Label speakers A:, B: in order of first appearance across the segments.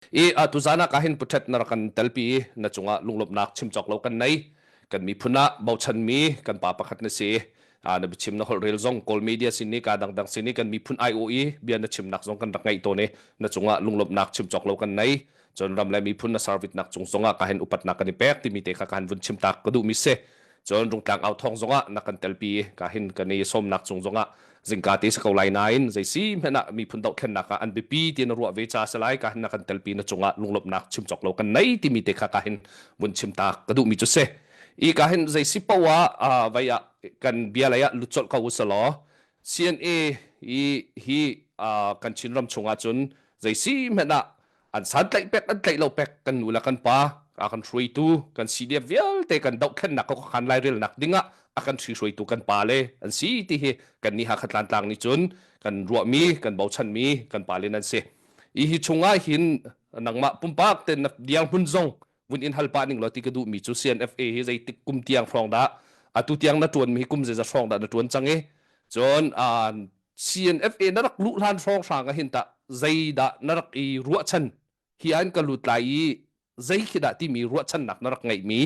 A: I tuzan ah ka hin puthet na rak kan telpi i na cungah lunglawmhnak chim cawk lo kan nei. Kan miphun ah bochanmi kan pa pakhat na si. Na biachim na holh rel zong Kawl media sin i ka dangdang sin i kan miphun aiawh i bia na chimnak zong kan rak ngaih tawn i na cungah lunglawmhnak chim cawk lo kan nei. Cun ram le miphun na servitnak cung zongah ka hin upatnak kan i pek timi te kha ka han vun chim tak ka duhmi si. Cun Rungtlang au thawng zongah na kan telpi i ka hin kan i sawmnak cung zongah zingka te si ko lai nain zeisi hmanh ah miphun dohthlennak ah an biapi ti na ruah ve ca si lai ka hin na kan telpi na cungah lunglawmhnak chim cawk lo kan nei timi te kha ka hin vun chim ta ka duhmi cu si. I ka hin zeisi poah ah vai ah kan bia lei ah lut colh ko usalaw CNA i hi kan Chinram chungah cun zeisi hmanh ah an santlaih pek an tlaih lo pek kan nu le kan pa a kan hruaitu kan CDF vialte kan dohthlennak ka khan lairelnak dingah a kan hruaitu kan pa le an si ti hi kan ni Hakha Tlantlang nih cun kan ruahmi kan bochanmi kan pa le nan si i hi chungah hin nangmah pumpak te na dirhmun zong vun in hal pah ning law ti ka duhmi cu CNFA hi zeitik kum tiang hrawng dah atu tiang na tuan mi hi kum zeizat hrawng dah na tuan cang i cun CNFA na rak luh hlan hrawng hrang ah hin tah zeidah na rak i ruahchan hi an ka lut lai i zei khi dah timi ruahchannak na rak ngeihmi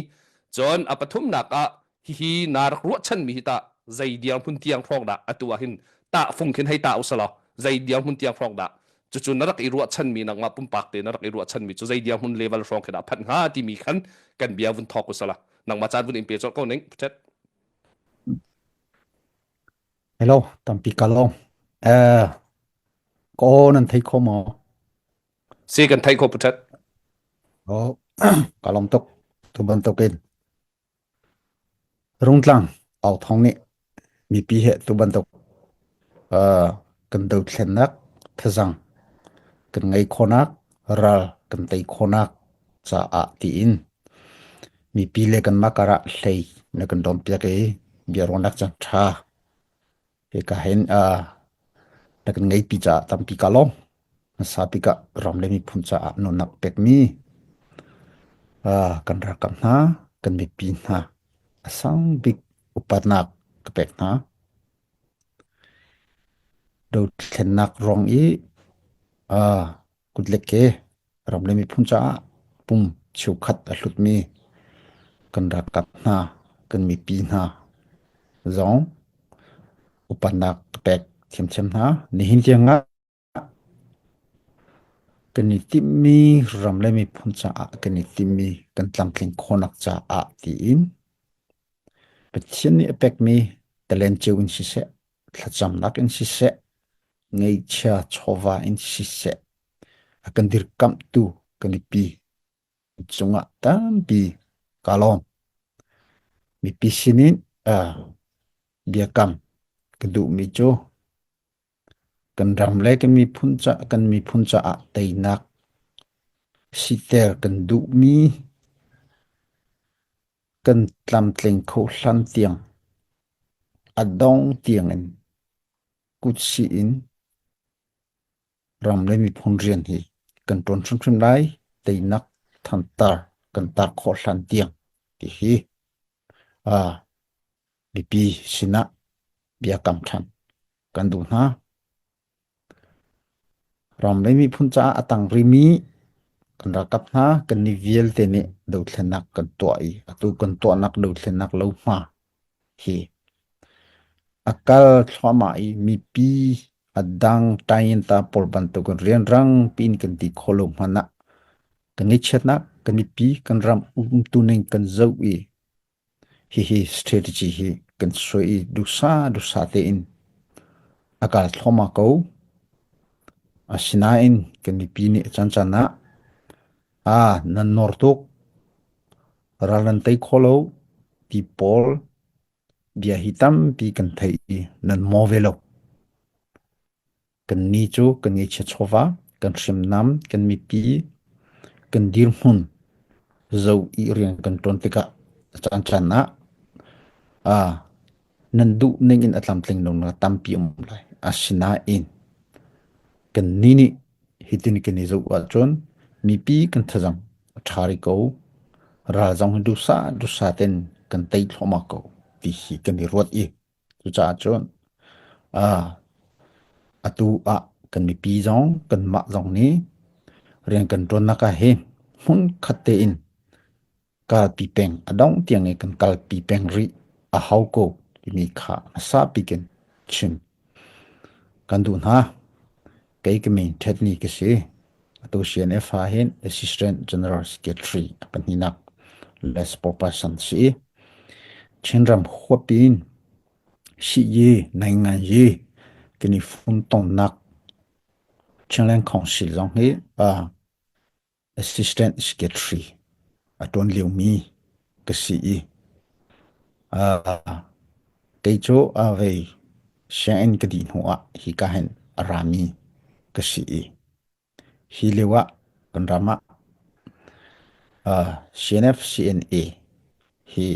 A: cun a pathumnak ah hihi na rak ruahchanmi hi tah zei dirhmun tiang hrawng dah atu ah hin tah fung khin hei tah usalaw zei dirhmun tiang hrawng dah cucu na rak i ruahchanmi nangmah pumpak te na rak i ruahchanmi cu zei dirhmun level hrawng khi dah phanh hnga timi khan kan bia vun thawk usala nangmah caan vun in pe colh ko ning chet
B: Hello, tampi ka lawm. Eh, ka aw nan thei kho maw?
A: Si kan thei kho putat.
B: Oh, ka lawm tuk. Tu bantukin Rungtlang au thong nih mipi he tu bantuk uh, kan dothlennak thazang kan ngei khonak ral kan tei khonak caah tiin mipi le kanmah karah hlei na kan dawmpiak i biaruahnak caan ṭha hika hin na kan ngeihpi caah tampi ka lawm. Hmasa bik ah ram le miphun caah nunnak pekmi kan ralkap hna, kan mipi hna a sang bik upatnak ka pek hna. Dothlennak ruang i Kutlek ke ram le miphun caah pum cheukhat a hlutmi kan ralkap hna, kan mipi hna zong upatnak ka pek thiamthiam hna. Nihin tiang ah kan i timhmi ram le miphun caah kan i timhmi kan tlamtling khawhnak caah tiin Pathian nih a pekmi talent cio in siseh, thlacamnak in siseh, ngeihchia chawva in siseh, a kan dirkamhtu kan mipi cungah tampi kaa lawm. Mipi sinin uh, biakam ka duhmi cu kan ram le kan miphun ca kan miphun caah teinak siter kan duhmi kan tlamtling kho hlan tiang a dong tiang in kutsih in ram le miphun rian hi kan ṭuan hrimhrim lai. Teinak thantar kan tar khawh hlan tiang ti hi ah mipi sinah biakam ṭhan kan duh hna. Ram le miphun caah a tang rimi kan ralkap hna kan ni vialte nih dothlennak kan tuah i atu kan tuahnak dothlennak lohma hi a kal thluahmah i mipi a dang tainta pawl bantukin rianrang piin kan ti khawh lo hmanh ah kan ngaihchiatnak kan mipi kan ram umtuning kan zoh i Hihi strategy hi kan suai i dusa dusa tein a kal thluahmah ko. Asinain kan mipi nih a cancan ah ah nan nawr tuk, ral nan tei kho lo ti pawl bia hi tampi kan theih i nan maw ve lo. Kannih cu kan ngeihchiat chawva, kan hriamnam, kan mipi, kan dirhmun zoh i rian kan ṭuan tikah a caancaan ah ah nan duh ning in a tlamtling lonak tampi a um lai. Asinain kannih nih hitin kan i zoh ahcun mipi kan thazaang a ṭha rih ko. Ral zong hi duhsah duhsah tein kan tei thluahmah ko ti hi kan i ruat i Cucaah cun atu ah kan mipi zong kanmah zong nih Rian kan ṭuannak ah hin hmunkhat tein kalpi peng a dongh tiang i kan kalpi peng rih a hau ko timi kha hmasa bik in chim kan duh hna. Kei ka min Ṭhet Ni ka si. Atu CNF ah hin Assistant General Secretary a pahnihnak le spokesperson si. Chinram huapi in Siyi, Nainganyi kan i funtomnak Chinland Council zong hi Assistant Secretary a ṭuan liomi ka si i kei cu vei sianginn ka dih hnuah hika hin a rami ka si i hi lio ah kan ram ah CNF CNA hi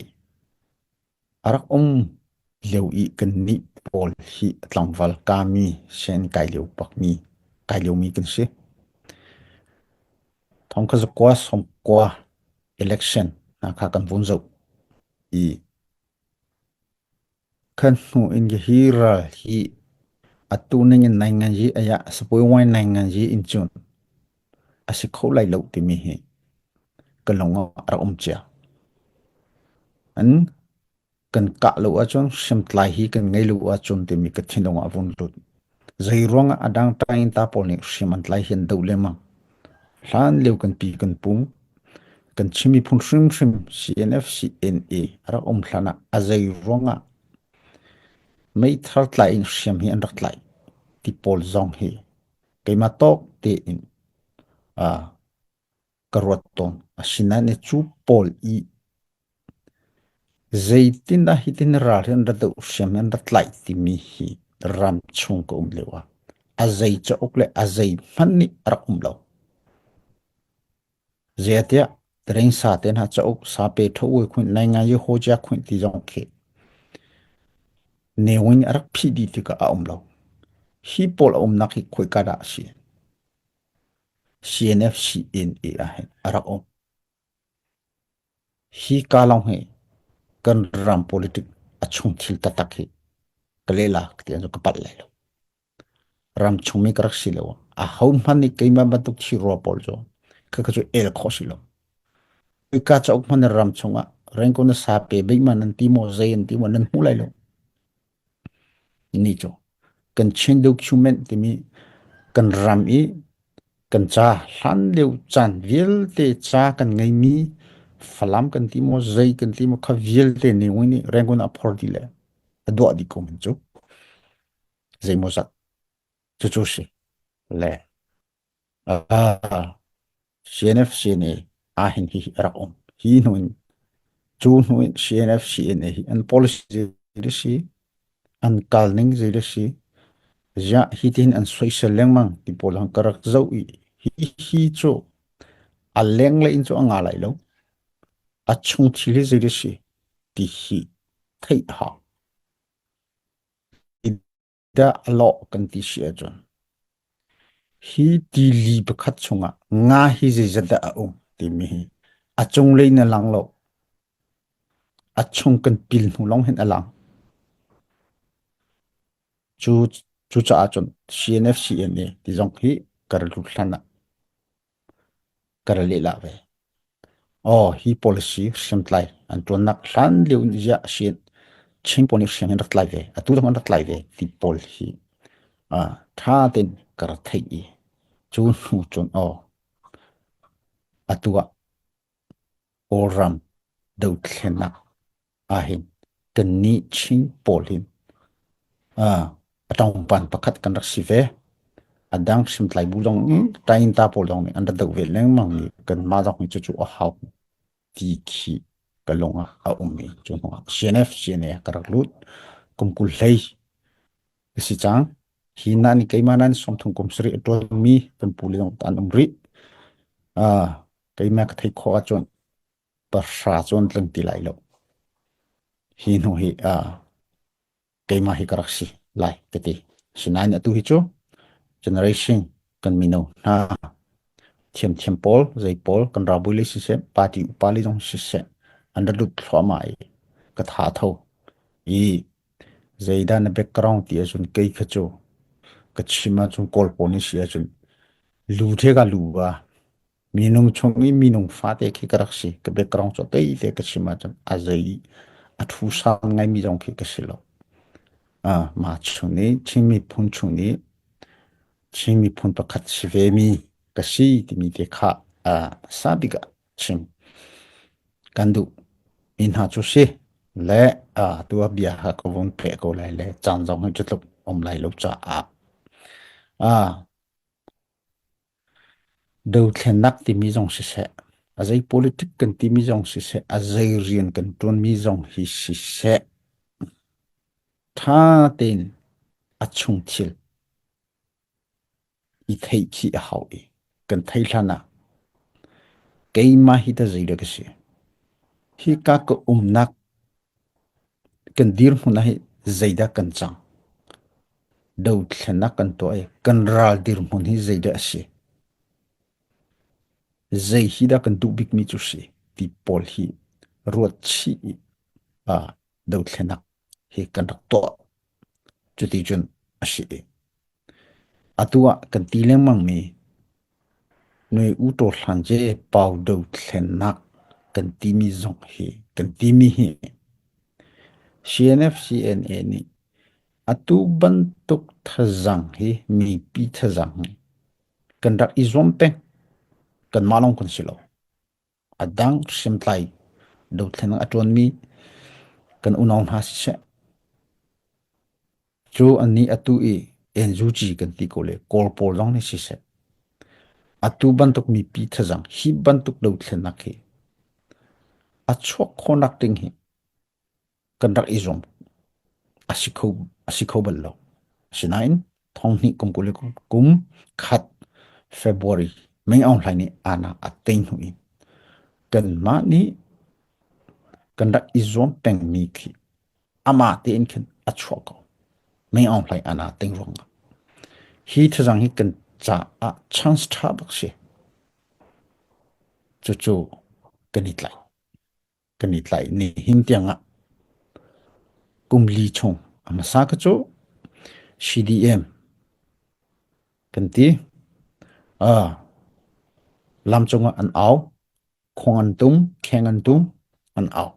B: A rak um lio i kannih pawl hi tlangval kami sianginn kai lio bakmi kai liomi kan si. Thongkha zakua sawmkua election hna kha kan vun zoh i kan hnu in hi ral hi atu ning in nai ngan yi aya sapoi wai nai ngan yi in cun a si kho lai lo timi hi ka lung ah a rak um cia. An kan kah lo ahcun hriamtlai hi kan ngei lo ahcun timi ka thinlung ah a vun lut. Zei ruangah a dang tain ta pawl nih hriam an tlai hi an doh lengmang. Hlan lio kan pi kan pu kan Chin miphun hrimhrim CNF CNA a rak um hlan ah a zei ruangah meithal tlai in hriam hi an rak tlaih ti pawl zong hi keimah tawk tein ka ruat tawn. Asinain cu pawl i zeitindah hitin ral hi an ra doh hriam hi an ra tlaih timi hi ram chung ka um lio ah a zei cauk le a zei hmanh nih a rak um lo. Zeitiah tereng sa te hna cauk sa pe tho ui khunh nai ngai i ho cia khunh ti zong khi newin a rak phih dih tikah a um lo. Hi pawl a umnak hi khoika dah a si? CNF CNA ah hin a rak um. Hi ka lawng hi kan ram politic a chung thil taktak hi ka lehla ti an ka palh lai lo. Ram chungmi ka rak si lo. A ho hmanh nih keimah bantuk thi rua pawl cu khakha cu el khawh si lo. Ka cauk hmanh ram chungah rengko na sa pe beih ma nan ti maw zei an ti maw nan hmu lai lo. Ni cu kan Chin document timi kan ram i kan ca hlan lio caan vialte ca kan ngeimi Falam kan ti maw zei kan ti maw kha vialte ne nih Rangoon ah phor dih le a duah dih ko man cu zeimawzat cucu si le CNF CNA ahhin hi a rak um. Hi hnu in cu hnu in CNF CNA hi an policy zei si, an kal ning zei si, ziah hi tin an soisel lengmang ti pawl hang ka rak zoh i hi hi cu a lenglei in cu a nga lai lo. A chung thil hi zei si ti hi theih a hau. Dah a lawh kan ti si ahcun hi tili pakhat chungah nga hi zeizat dah a um timi hi a cunglei in a lang lo. A chung kan pil hnu lawng hin a lang. Cu cucaah cun CNF CNA ti zong hi ka ra lut hlan ah ka ra lehlah ve. Aw, hi policy hriamtlai an ṭuannak hlan lio in ziah a si Chin pawl nih hriam hin rak tlai ve, atu zong an rak tlai ve ti pawl hi ṭha tein ka rak theih i cu hnu cun aw atu ah Kawlram dothlennak ahhin kannih Chin pawl hin a ṭongpan pakhat kan rak si ve. A dang hriamtlai bu zong Tainta pawl zong nih an rak doh ve lengmang i kanmah zong hi cucu a hau ti khi ka lung ah a um i cu hnu ah CNF CNA ka rak lut. Kum 20 hlei ka si cang. Hi na nih keimah nan 30 kum sarih a ṭuanmi kan pu le zong an um rih. Keimah ka theih khawh ahcun pahra cu an tling ti lai lo. Hi hnu hi keimah hi ka rak si lai ka ti. Sinain atu hi cu generation kan mino hna thiamthiam pawl zei pawl kan ralbawi lei siseh party upa lei zong siseh an ra lut thluahmah i ka tha tho i zeidah na background ti ahcun kei kha cu ka chim ahcun Kawl pawl nih si ahcun lu the ka lu ba. Minung chung i minung fate khi ka rak si. Ka background cu tei te ka chim ahcun a zei a thu sang ngaimi zong khi ka si lo. Mah chung nih Chin miphun chung nih Chin miphun pakhat si vemi ka si timi te kha hmasa bik ah chim kan duh mi hna cu si le tu ah bia kha ka vun peh ko lai le caan zong hi cu tluk um lai lo caah dothlennak timi zong siseh a zei politic kan timi zong siseh a zei rian kan ṭuanmi zong hi siseh ṭha tein a chung thil i theih khi a hau i kan theih hlan ah keimah hi ta zei dah ka si? Hika ka umnak kan dirhmun ah hi zeidah kan cang? Dothlennak kan tuah i kan ral dirhmun hi zeidah a si? Zei hi dah kan duh bikmi cu si ti pawl hi ruat chih i dothlennak hi kan rak tuah. Cuti cun a si i atu ah kan ti lengmangmi Nui u taw hlan ce pau dothlennak kan timi zong hi kan timi hi CNF CNA nih atu bantuk thazang hi mipi thazang hi kan rak i zuam peng. Kanmah lawng kan si lo. A dang hriamtlai dothlennak a ṭuanmi kan unau hna siseh, cu annih atu i NUG kan ti ko le Kawl pawl zong nih siseh, atu bantuk mipi thazang hi bantuk dothlennak hi a chuak khawhnak ding hi kan rak i zuam a si kho a si kho bal lo. Asinain thonghnih kum 20 kum khat February Meng Aung Hlaing nih anak a tei hnu in kanmah nih kan rak i zuam pengmi khi amah tein khin a chuah ko. Meng Aung Hlaing ana teng ruangah. Hi thazang hi kan caah chance ṭha bak si. Cucu kan i tlaih. Kan i tlaih nihin tiangah kum li chung a hmasa kha cu CDM kan ti. Ah, lam cungah an au, khuang an tum, kheng an tum, an au.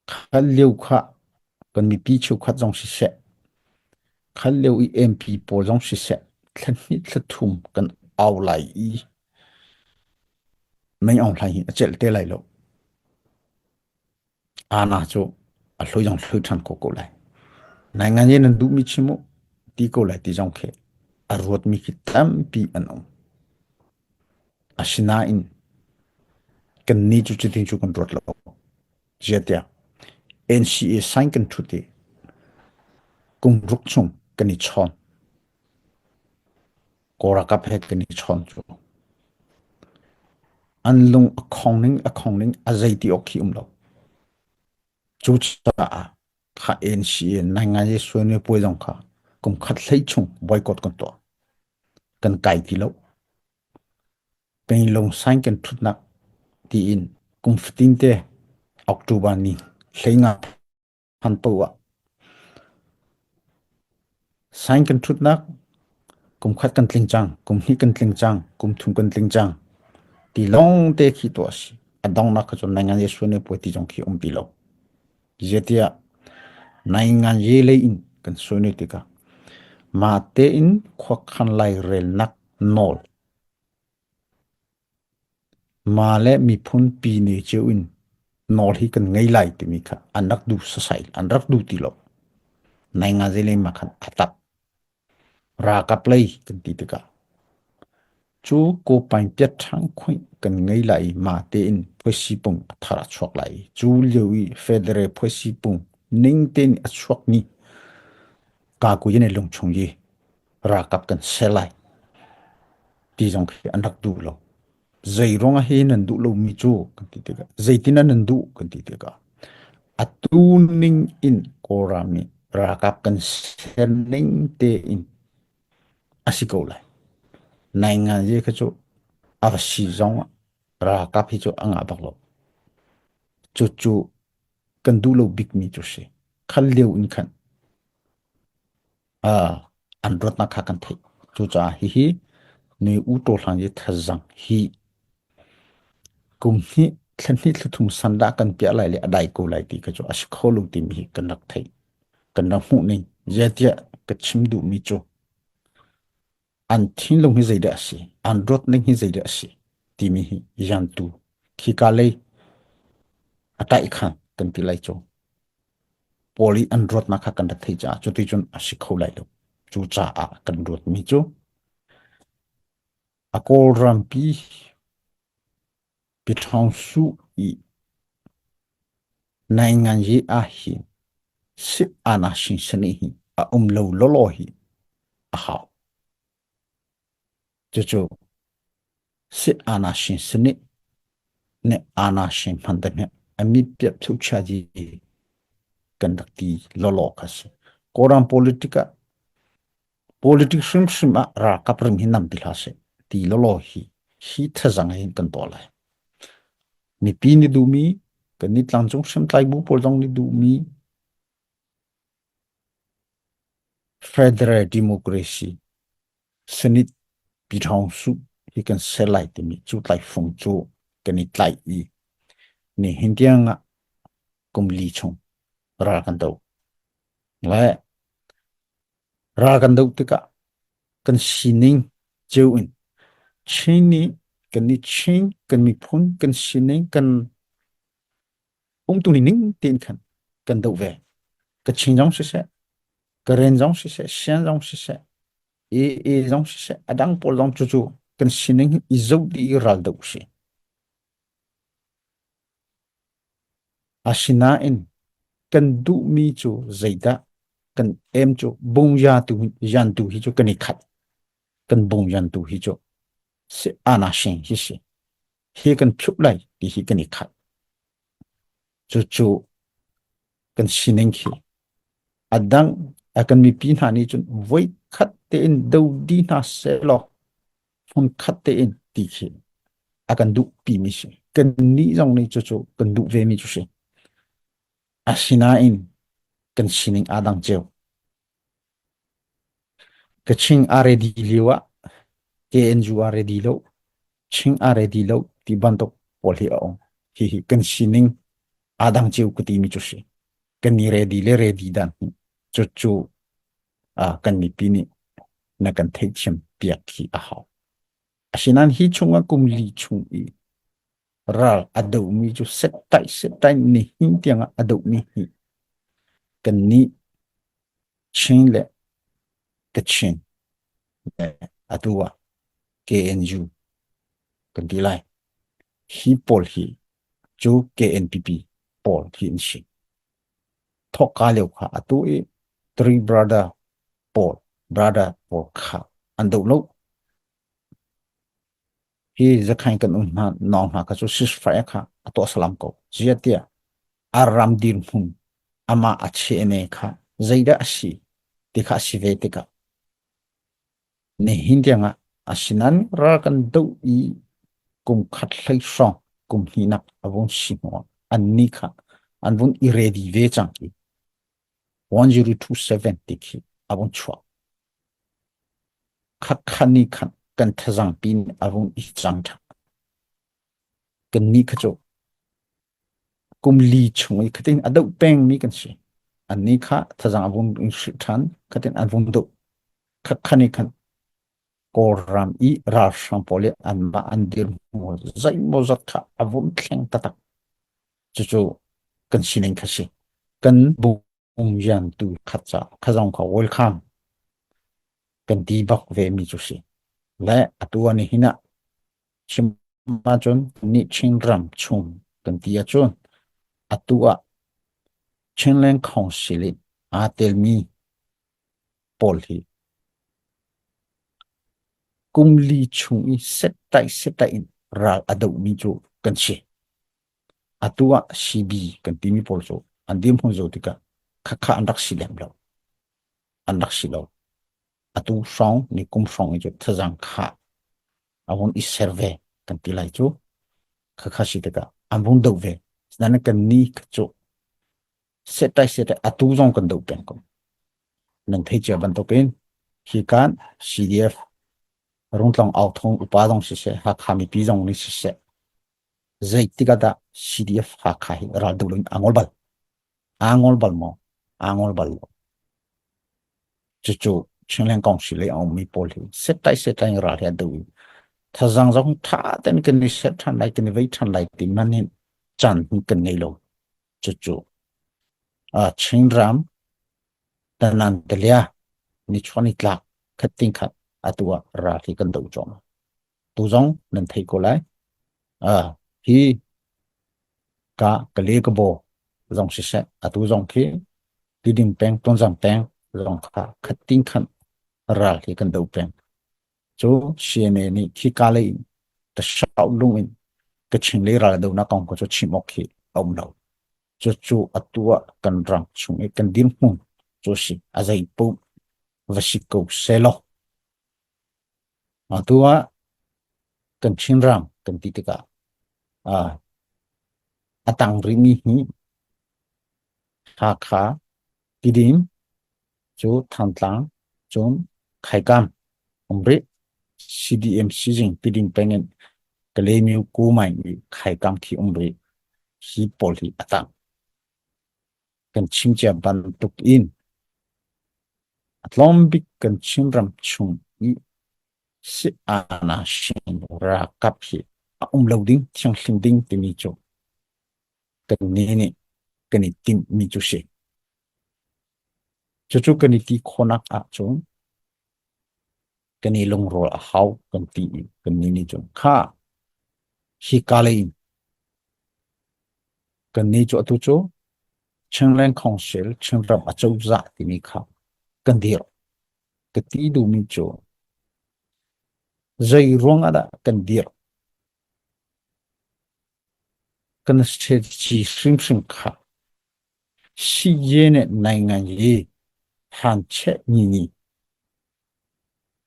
B: Kha lio kha kan mipi cheukhat zong siseh, kha lio i MP pawl zong siseh, thla hnih thla thum kan au lai i Meng Aung Hlaing hi a celh te lai lo. Ana cu a hlui zong hlui ṭhan ko ko lai. Nai ngan nan duhmi chim u ti ko lai ti zong khi a ruatmi khi tampi an um. Asinain kannih cu cutin cu kan ruat lo. Ziatiah NCA sign kan ṭhut i kum ruk chung kan i chawn. Kawl ralkap he kan i chawn cu. An lung a khong ning a khong ning a zei ti awk khi um lo. Cucaah kha NCA naingai sual puai zong kha kum khat hlei chung boycott kan tuah. Kan kai ti lo. Pinglung sign kan ṭhutnak tiin kum fatin te October ni hleinga phan paoh ah sign kan ṭhutnak kum khat kan tling cang, kum hnih kan tling cang, kum thum kan tling cang ti lawng te khi tuah a si. A donghnak kha cun naingan Jesuh nih puai ti zong khi um ti lo. Zeitiah naingan ye lei in kan suai tikah mah tein khuakhan lairelnak nawl Mah le miphun pine cio in nawl hi kan ngei lai timi kha an rak duh sasai, an rak duh ti lo. Naingazi lei mah khan a tap. Ralkap lei kan ti tikah cu kawpain piat ṭhang khuih kan ngei lai i mah tein phuaisi pung a thar a chuak lai i cu lio i federal phuaisi pung ning tein a chuakmi kakuyin i lungchung i ralkap kan ser lai ti zong khi an rak duh lo. Zei ruangah hi nan duh lomi cu kan ti tikah zeitin ah nan duh kan ti tikah atu ning in Kawlram nih ralkap kan ser ning tein a si ko lai. Naingan ye kha cu a va si zong ah ralkap hi cu a ngah bak lo. Cucu kan duh lo bikmi cu si. Khal lio in khan an ruatnak kha kan theih. Cucaah hihi Ne U Taw Hlan i thazang hi kum hnih thla hnih thla thum sandah kan piah lai le a dai ko lai ti kha cu a si kho lo timi hi kan rak theih kan rak hmuh ning zeitiah ka chim duhmi cu an thinlung hi zeidah a si an ruat ning hi zeidah a si timi hi yantu khika lei a taih khan kan ti lai cu pawl i an ruatnak kha kan rak theih caah cuticun a si kho lai lo cucaah kan ruatmi cu a Kawlrampi Pyithawngsuh i nainganyi ahhin sit-anashin sani hi a um lo lawlaw hi a hau. Cucu sit-anashin sani nih anashin hman te hmeh a mi piat chia ji kan rak ti lawlaw kha si. Kawlram politic ah Politic hrimhrim ah ralkap ring hi nam ti hlah seh ti lawlaw hi hi thazang hin kan tuah lai. Mipi nih duhmi, kan nih tlangcung hriamtlai bu pawl zong nih duhmi Federal Democracy Senate Pyithawngsuh hi kan ser lai timi cu tlaifung cu kan i tlaih i nihin tiang ah kum li chung ral kan do. Le Ral kan doh tikah kan sining cio in Chin nih kan i Chin kan miphun kan sining kan umtu ning tein khan kan doh ve. Kachin zong siseh, Karen zong siseh, Shan zong siseh, AA zong siseh, a dang pawl zong cucu kan sining hi i zoh dih i ral doh si. Asinain kan duhmi cu zeidah kan em cu bungya tu yantu hi cu kan i khat. Kan bungyan tu hi cu si anashin hi si. Hi kan phiuh lai ti hi kan i khat. Cucu kan sining khi a dang a kan mipi hna nih cun voi khat tein do di hna sehlaw hmunkhat tein ti khi a kan duh pimi si. Kannih zong nih cucu kan duh vemi cu si. Asinain kan sining aa dang cio. Kaching a ready lio ah KNU a ready lo, Ching a ready lo ti bantuk pawl hi a um. Hihi kan sining aa dang cio ka timi cu si. Kan i ready le ready dan hi cucu kan mipi nih na kan theihthiam piak hi a hau. Asinain hi chungah kum li chung i ral a dohmi cu settai settai nihin tiangah a dohmi hi kannih Chin le Kachin le atu ah KNU kan ti lai. Hi pawl hi cu KNPP pawl hi an si. Thawkka lio kha atu i Three Brother pawl brother pawl kha an doh lo. Hi zakhain kan um hna nawng hna kha cu ceasefire kha a tuah salam ko. Ziah a ram dirhmun amah a chene kha zeidah a si ti kha a si ve tikah nihin tiangah asinan ral kan doh i kum khat hlei hrawng kum hnihnak a vung si hnuah annih kha an vun i ready ve cang i 1027 ti khi a vung chuak. Khakha ni khan kan thazang pin a vung i cang ṭhan. Kannih kha cu kum li chung i khatin a doh pengmi kan si. Annih kha thazang a vung in hrilh ṭhan, khatin an vung doh. Khakha ni khan Kawlram i ralhrang pawl i anmah an dirhmun zeimawzat kha a vung thleng taktak. Cucu kan sining kha si. Kan bungyan tu khat ca kha zong kha welcome kan ti bak ve mi cu si. Le atu ani hin ah chim ahcun nih Chinram chung kan ti ahcun atu ah Chinland Council in aa telmi pawl hi kum li chung i settai settai in ral a dohmi cu kan si. Atu ah CB kan timi pawl cu an dirhmun zo tikah khakha an rak si lem lo. An rak si lo. Atu hrawng ni kum hrawng i cu thazang kha a vun i ser ve kan ti lai cu. Khakha si tikah an vung doh ve. Nain kan ni kha cu settai settai atu zong kan doh peng ko. Nan thei cia bantukin hi kan CDF. Rungtlang authawng upa zong siseh, Hakha mipi zong nih siseh, zeitik ah dah CDF Hakha hi ral do loin aa ngol bal? Aa ngol bal maw? Aa ngol bal lo. Cucu Chinland Council lei a ummi pawl hi settai settai in ral hi a do i thazang zong tha tein kan i set ṭhan lai, kan i vei ṭhan lai ti man hin caan hi kan ngei lo. Cucu Chinram Tanan Talia nichuah nitlak khat ting khat atu ah ral hi kan do cuahmah. Tu zong nan thei ko lai. Hi ka Kale ka bo zong siseh atu zong khi Tiding peng Tonzang peng zong kha khat ting khan ral hi kan do peng. Cu CNA nih khi ka lei in ka shau lung in ka ching lei ral do na kong ko cu chim awk khi a um lo. Cucu atu ah kan ram chung i kan dirhmun cu si a zei paoh va si ko sehlaw. Atu ah kan Chinram kan ti tikah a tang rihmi hi Hakha, Tidim cu Thantlang, cun Khaikam um rih. CDM sizing Tidim peng in Kalaymyo Kumai i Khaikam khi um rih. Hi pawl hi a tang. Kan chim cia bantuk in a tlawm bik kan Chinram chung i si-aana-shin ralkap hi a um lo ding, thianghlim ding timi cu kannih nih kan i timhmi cu si. Cucu kan i ti khawhnak ahcun kan i lungrual a hau kan ti i kannih nih cun kha hika lei in kannih cu atu cu Chinland Council Chinram acozah timi kha kan dirh. Ka ti duhmi cu zei ruang ah dah kan dirh? Kan strategy hrimhrim kha siye nih nai ngai i han cheh mi nih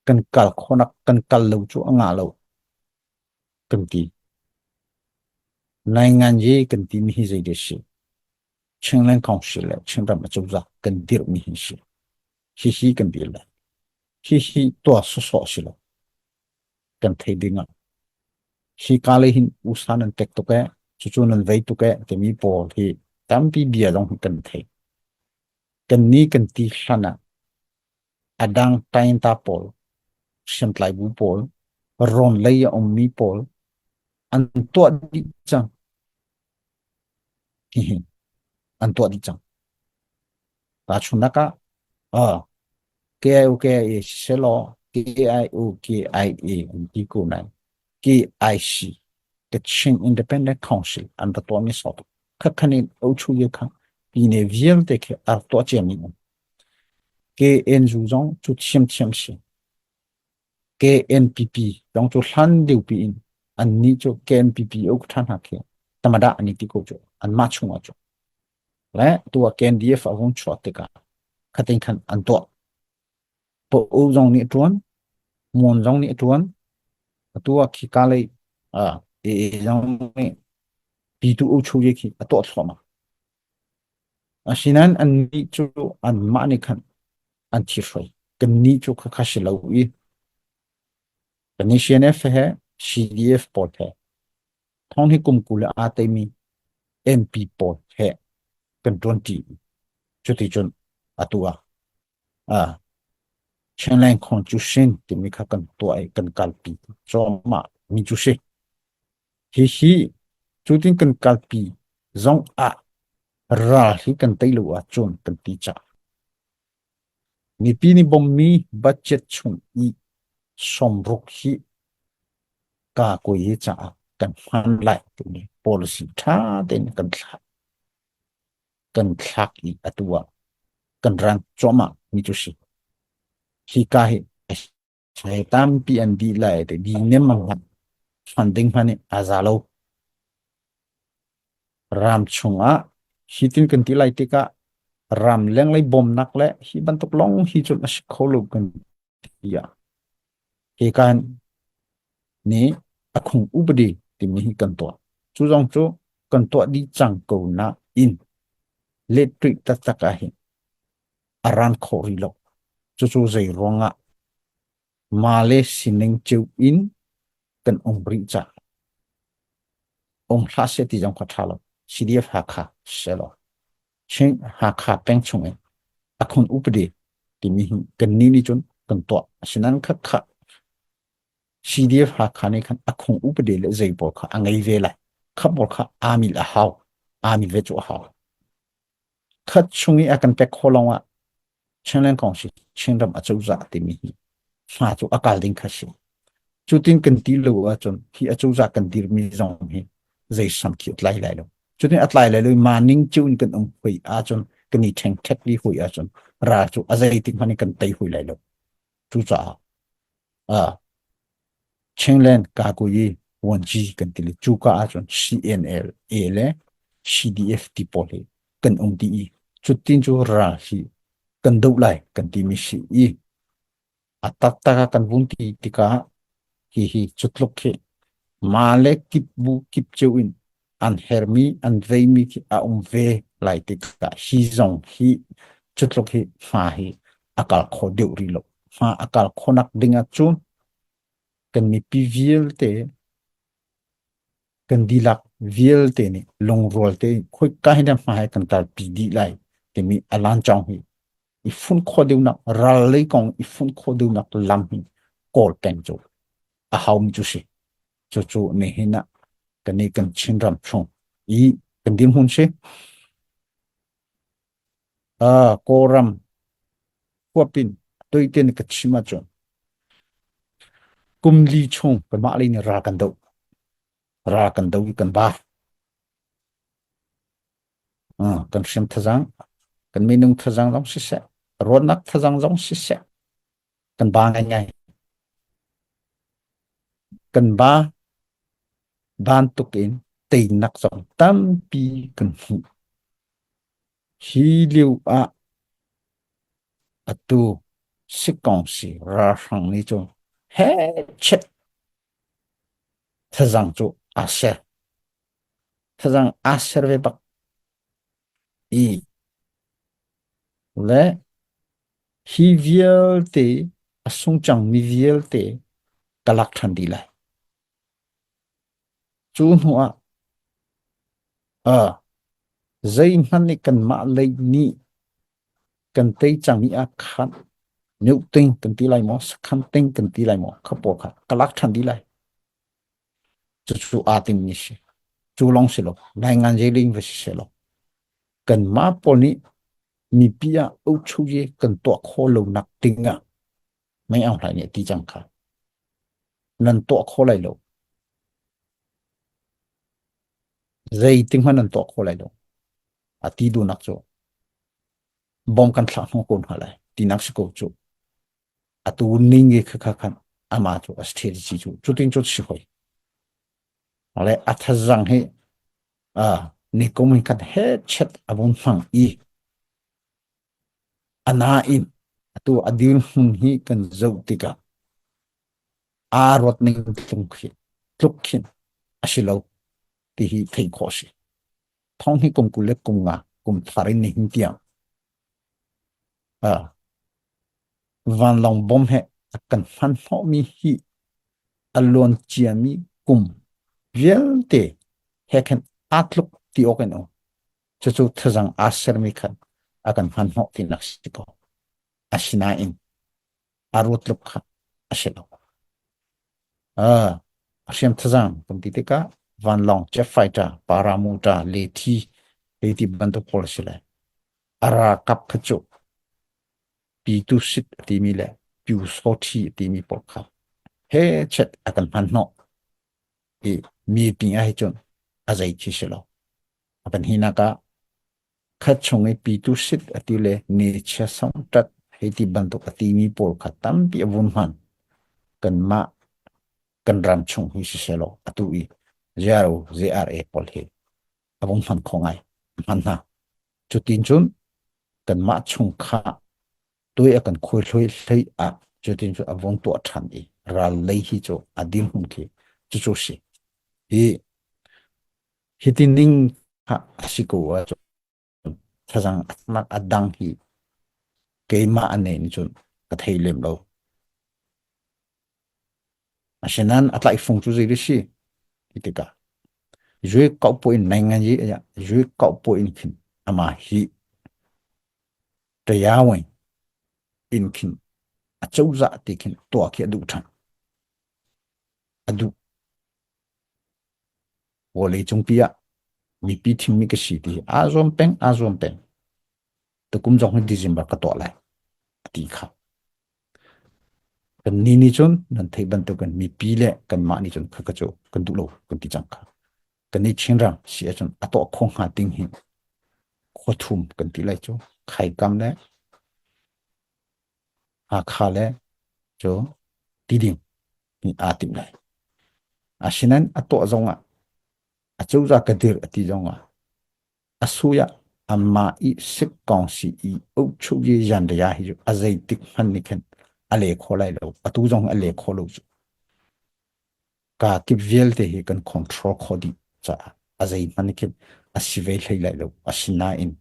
B: kan kal khawhnak kan kal lo cu a ngah lo kan ti. Nai ngan ye kan timi hi zei dah si? Chinland Council le Chinram acozah kan dirhmi hi si. Hihi kan dir lai. Hihi tuah sawsawh si lo. Kan thei ding ah. Hi ka lei hin usa nan tek tuk eh, cucu nan vei tuk eh timi pawl hi tampi bia zong hi kan thei. Kan ni kan ti hlan ah a dang tainta pawl, hriamtlai bu pawl, rawn lei a ummi pawl an tuah dih cang. Hihi an tuah dih cang. Tahchunhnak ah, ah KIO KIA siselaw KIO KIA an ti ko nain KIC Kachin Independent Council an ra tuahmi sawt khakhan in ochu ye kha pine vialte khi a rak tuah ciami um. KNU zong cu thiamthiam si. KNPP zong cu hlan deuhpi in annih cu KNPP uk ṭhan hna khi tamada an i ti ko cu anmah chungah cu. Le tu ah KNDF a hung chuah tikah khatin khan an tuah. Po zong nih a ṭuan, Mon zong nih a ṭuan. Atu ah khika lei ah AA zong nih Pitu U Chu ye khi a tuah thluahmah. Asinain annih cu anmah nih khan an thihruai. Kannih cu khakha si lo i kannih CNF he CDF pawl he thong hi kum 20 le aa teimi MP pawl he kan ṭuanṭi. Cuticun atu ah ah Chinland Constitution timi kha kan tuah i kan kalpi cuahmah mi cu si. Hihi cutin kan kalpi zong ah ral hi kan tei lo ahcun kan ti cang. Mipi nih bawmhmi budget chung i 60 hi kakuai caah kan hman lai timi policy ṭha tein kan thlak. Kan thlak i atu ah kan rang cuahmah mi cu si. Hika hi Hei tampi an dih lai te di nem ang hman ding hman i a za lo. Ram chungah hitin kan ti lai tikah ram lenglei bawmnak le hi bantuk lawng hi cun a si kho lo kan ti ah hi kan nih a khung upadi timi hi kan tuah. Cu zong cu kan tuah dih cang ko na in let tuih taktak ah hin a ran khawh rih lo. Cucu zei ruangah? Mah le sining cio in kan um rih caah um hlah seh ti zong kha ṭha lo. CDF Hakha selaw Chin Hakha peng chung in akhun upadi timi hi kan ni nih cun kan tuah. Asinain kha kha CDF Hakha nih khan akhung upadi le zei pawl kha a ngei ve lai. Kha pawl kha aa mil a hau. Aa mil ve cu a hau. Khat chung i a kan pek khawh lawng ah Chinland Council Chinram acozah timi hi hma cu a kal ding kha si. Cutin kan ti lo ahcun hi acozah kan dirmi zong hi zei sam khi a tlai lai lo. Cutin a tlai lai lo i ma ning cio in kan um hui ahcun kan i ṭhengṭhek li hui ahcun ral cu a zeitik hmanh in kan tei hui lai lo. Cucaah ah Chinland Kakuyi Wanci kan ti le cuka ahcun CNLA le CDF ti pawl hi kan um dih i cutin cu ral hi kan doh lai kan timi si i a taktak ah kan vun ti tikah hihi cutluk khi mah le kip bu kip cio in an hermi an veimi khi a um ve lai tikah hi zong hi cutluk hi hma hi a kal kho deuh rih lo. Hma a kal khawhnak ding ahcun kan mipi vialte kan dihlak vialte nih lungrual tein khoika hi dah hma he kan kalpi dih lai timi a lancawng hi i fun khawh deuhnak ral lei kong i fun khawh deuhnak lam hi kawl peng cu a haumi cu si. Cucu nihin ah kan i kan Chinram chung i kan dirhmun si. Uh, Kawlram huapin tuitin ka chim ahcun kum li chung kanmah lei nih ral kan doh. Ral kan do i kan ba. Uh, kan hriam thazang, kan minung thazang zong siseh, ruahnak thazang zong siseh, kan ba ngaingai. Kan ba bantuk in teinak zong tampi kan hmuh. Hi lio ah atu sikongsi ralhrang nih cun hechet thazang cu aa ser. Thazang aa ser ve bak i le hi vialte a sung cangmi vialte ka lak ṭhan dih lai. Cu hnu ah uh, zeihmanh nih kanmah lei nih kan tei cangmi ah khan meuting kan ti lai maw, sakhan ting kan ti lai maw, kha pawl kha ka lak ṭhan dih lai. Cucu aa timmi si. Cu lawng si lo, ngaingan zeiling va si seh law, kanmah pawl nih mipi ah uchuye kan tuah khawh lonak ding ah mei Aung Hlaing nih a ti cang kha. Nan tuah khawh lai lo. Zeitik hmanh nan tuah khawh lai lo. A ti duhnak cu bom kan thlak hnawh ko hna lai tinak si ko cu. Atu ning i kha kha khan ama cu a strategy cu cutin cu si hoi. Le a thazang hi ni kum hin khan he chet a vun hmang i Anain atu a dirhmun hi kan zoh tikah aa ruat ning tluk khin a si lo ti hi theih khawh a si. Thong hi kum 20 le kum nga kum thar in nihin tiang uh, vanlawng bom he a kan hman hnawhmi hi a luan ciami kum vialte he khan aa tluk ti awk in um. Cucu thazang aa sermi khan a kan hmanhnawh tinak si ko. Asinain a ruat tluk kha a si lo. Uh, a hriam thazang kan ti tikah vanlawng jet fighter, paramotor, lethi, hei ti bantuk pawl a si lai. A ralkap kha cu pitu sit a timi le pyu sawthi a timi pawl kha he chet a kan hmanhnawh i mi ping ah hi cun a zei khi si lo. A pahnihnak ah khat chung i pitu sit a ti le ni chia songṭat hei ti bantuk a timi pawl kha tampi a vun hman. Kanmah kan ram chung hi sisehlaw atu i JRO, JRA pawl hi a vung hman kho ngai. Hman hna. Cutin cun kanmah chung kha tuai a kan khuai hloi hlei ah cutin cu a vung tuah ṭhan i ral lei hi cu a dirhmun khi cucu si. Hi Hiti ning kha a si ko ahcun thazang a a dang hi keimah a nih cun ka thei lem lo. Asinain a tlaihfung cu zei si ti tikah zui kau po in nai ngan yi zui kau po in khin ama hi tayawin in khin a cozah ti khin tuah khi a duh ṭhan. A duh. Vawlei cungpi ah mipi thimmi ka si ti hi aa zuam peng, aa zuam peng. Tukum zong hi December ka tuah lai a ti kha. Kan ni nih cun nan theih bantukin mipi le kanmah nih cun khaka cu kan duh lo kan ti cang kha. Kan nih Chinram si ahcun a tuah kho hnga ding hi khua thum kan ti lai cu Khaikam le Hakha le cu Tiding nih aa timh lai. Asinain a tuah zongah a cozah ka dirh a ti zongah a sui ah amah i sikkong si i ukchuh yanria hi cu a zeitik hmanh nih khin a le kho lai lo. Atu zong a le kho lo cu. Ka kip vialte hi kan control khawh dih caah a zeihmanh nih khin a si ve hlei lai lo. Asinain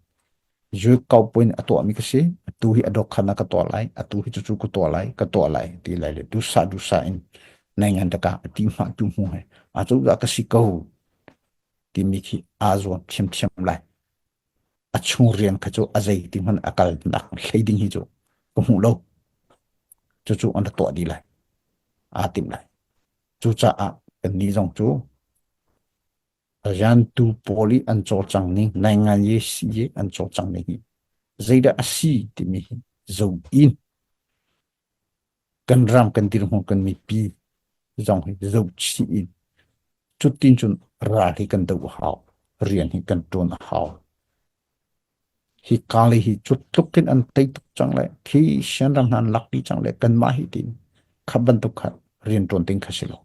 B: zu kaupuin a tuahmi ka si. Atu hi a dawkhan ah ka tuah lai. Atu hi cucu ka tuah lai. Ka tuah lai ti lai le duhsah duhsah in nai ngan taka a ti hma tu hmu he a cozah ka si ko timi khi aa zuam thiamthiam lai. A chung rian kha cu a zei ti hmanh a kal nak hlei ding hi cu ka hmu lo. Cucu an ra tuah dih lai. Aa timh lai. Cucaah kannih zong cu riantu pawl i an cawlcang ning, naingan ye si i an cawlcang ning hi zeidah a si timi hi zo in kan ram kan dirhmun kan mipi zong hi zohchih in cutin cun ral hi kan doh a hau rian hi kan ṭuan a hau hi kali hi cu tluk in an tei tuk cang le khi sianram hna an lak dih cang le kanmah hi tin kha bantuk kha rian ṭuan ding kha si lo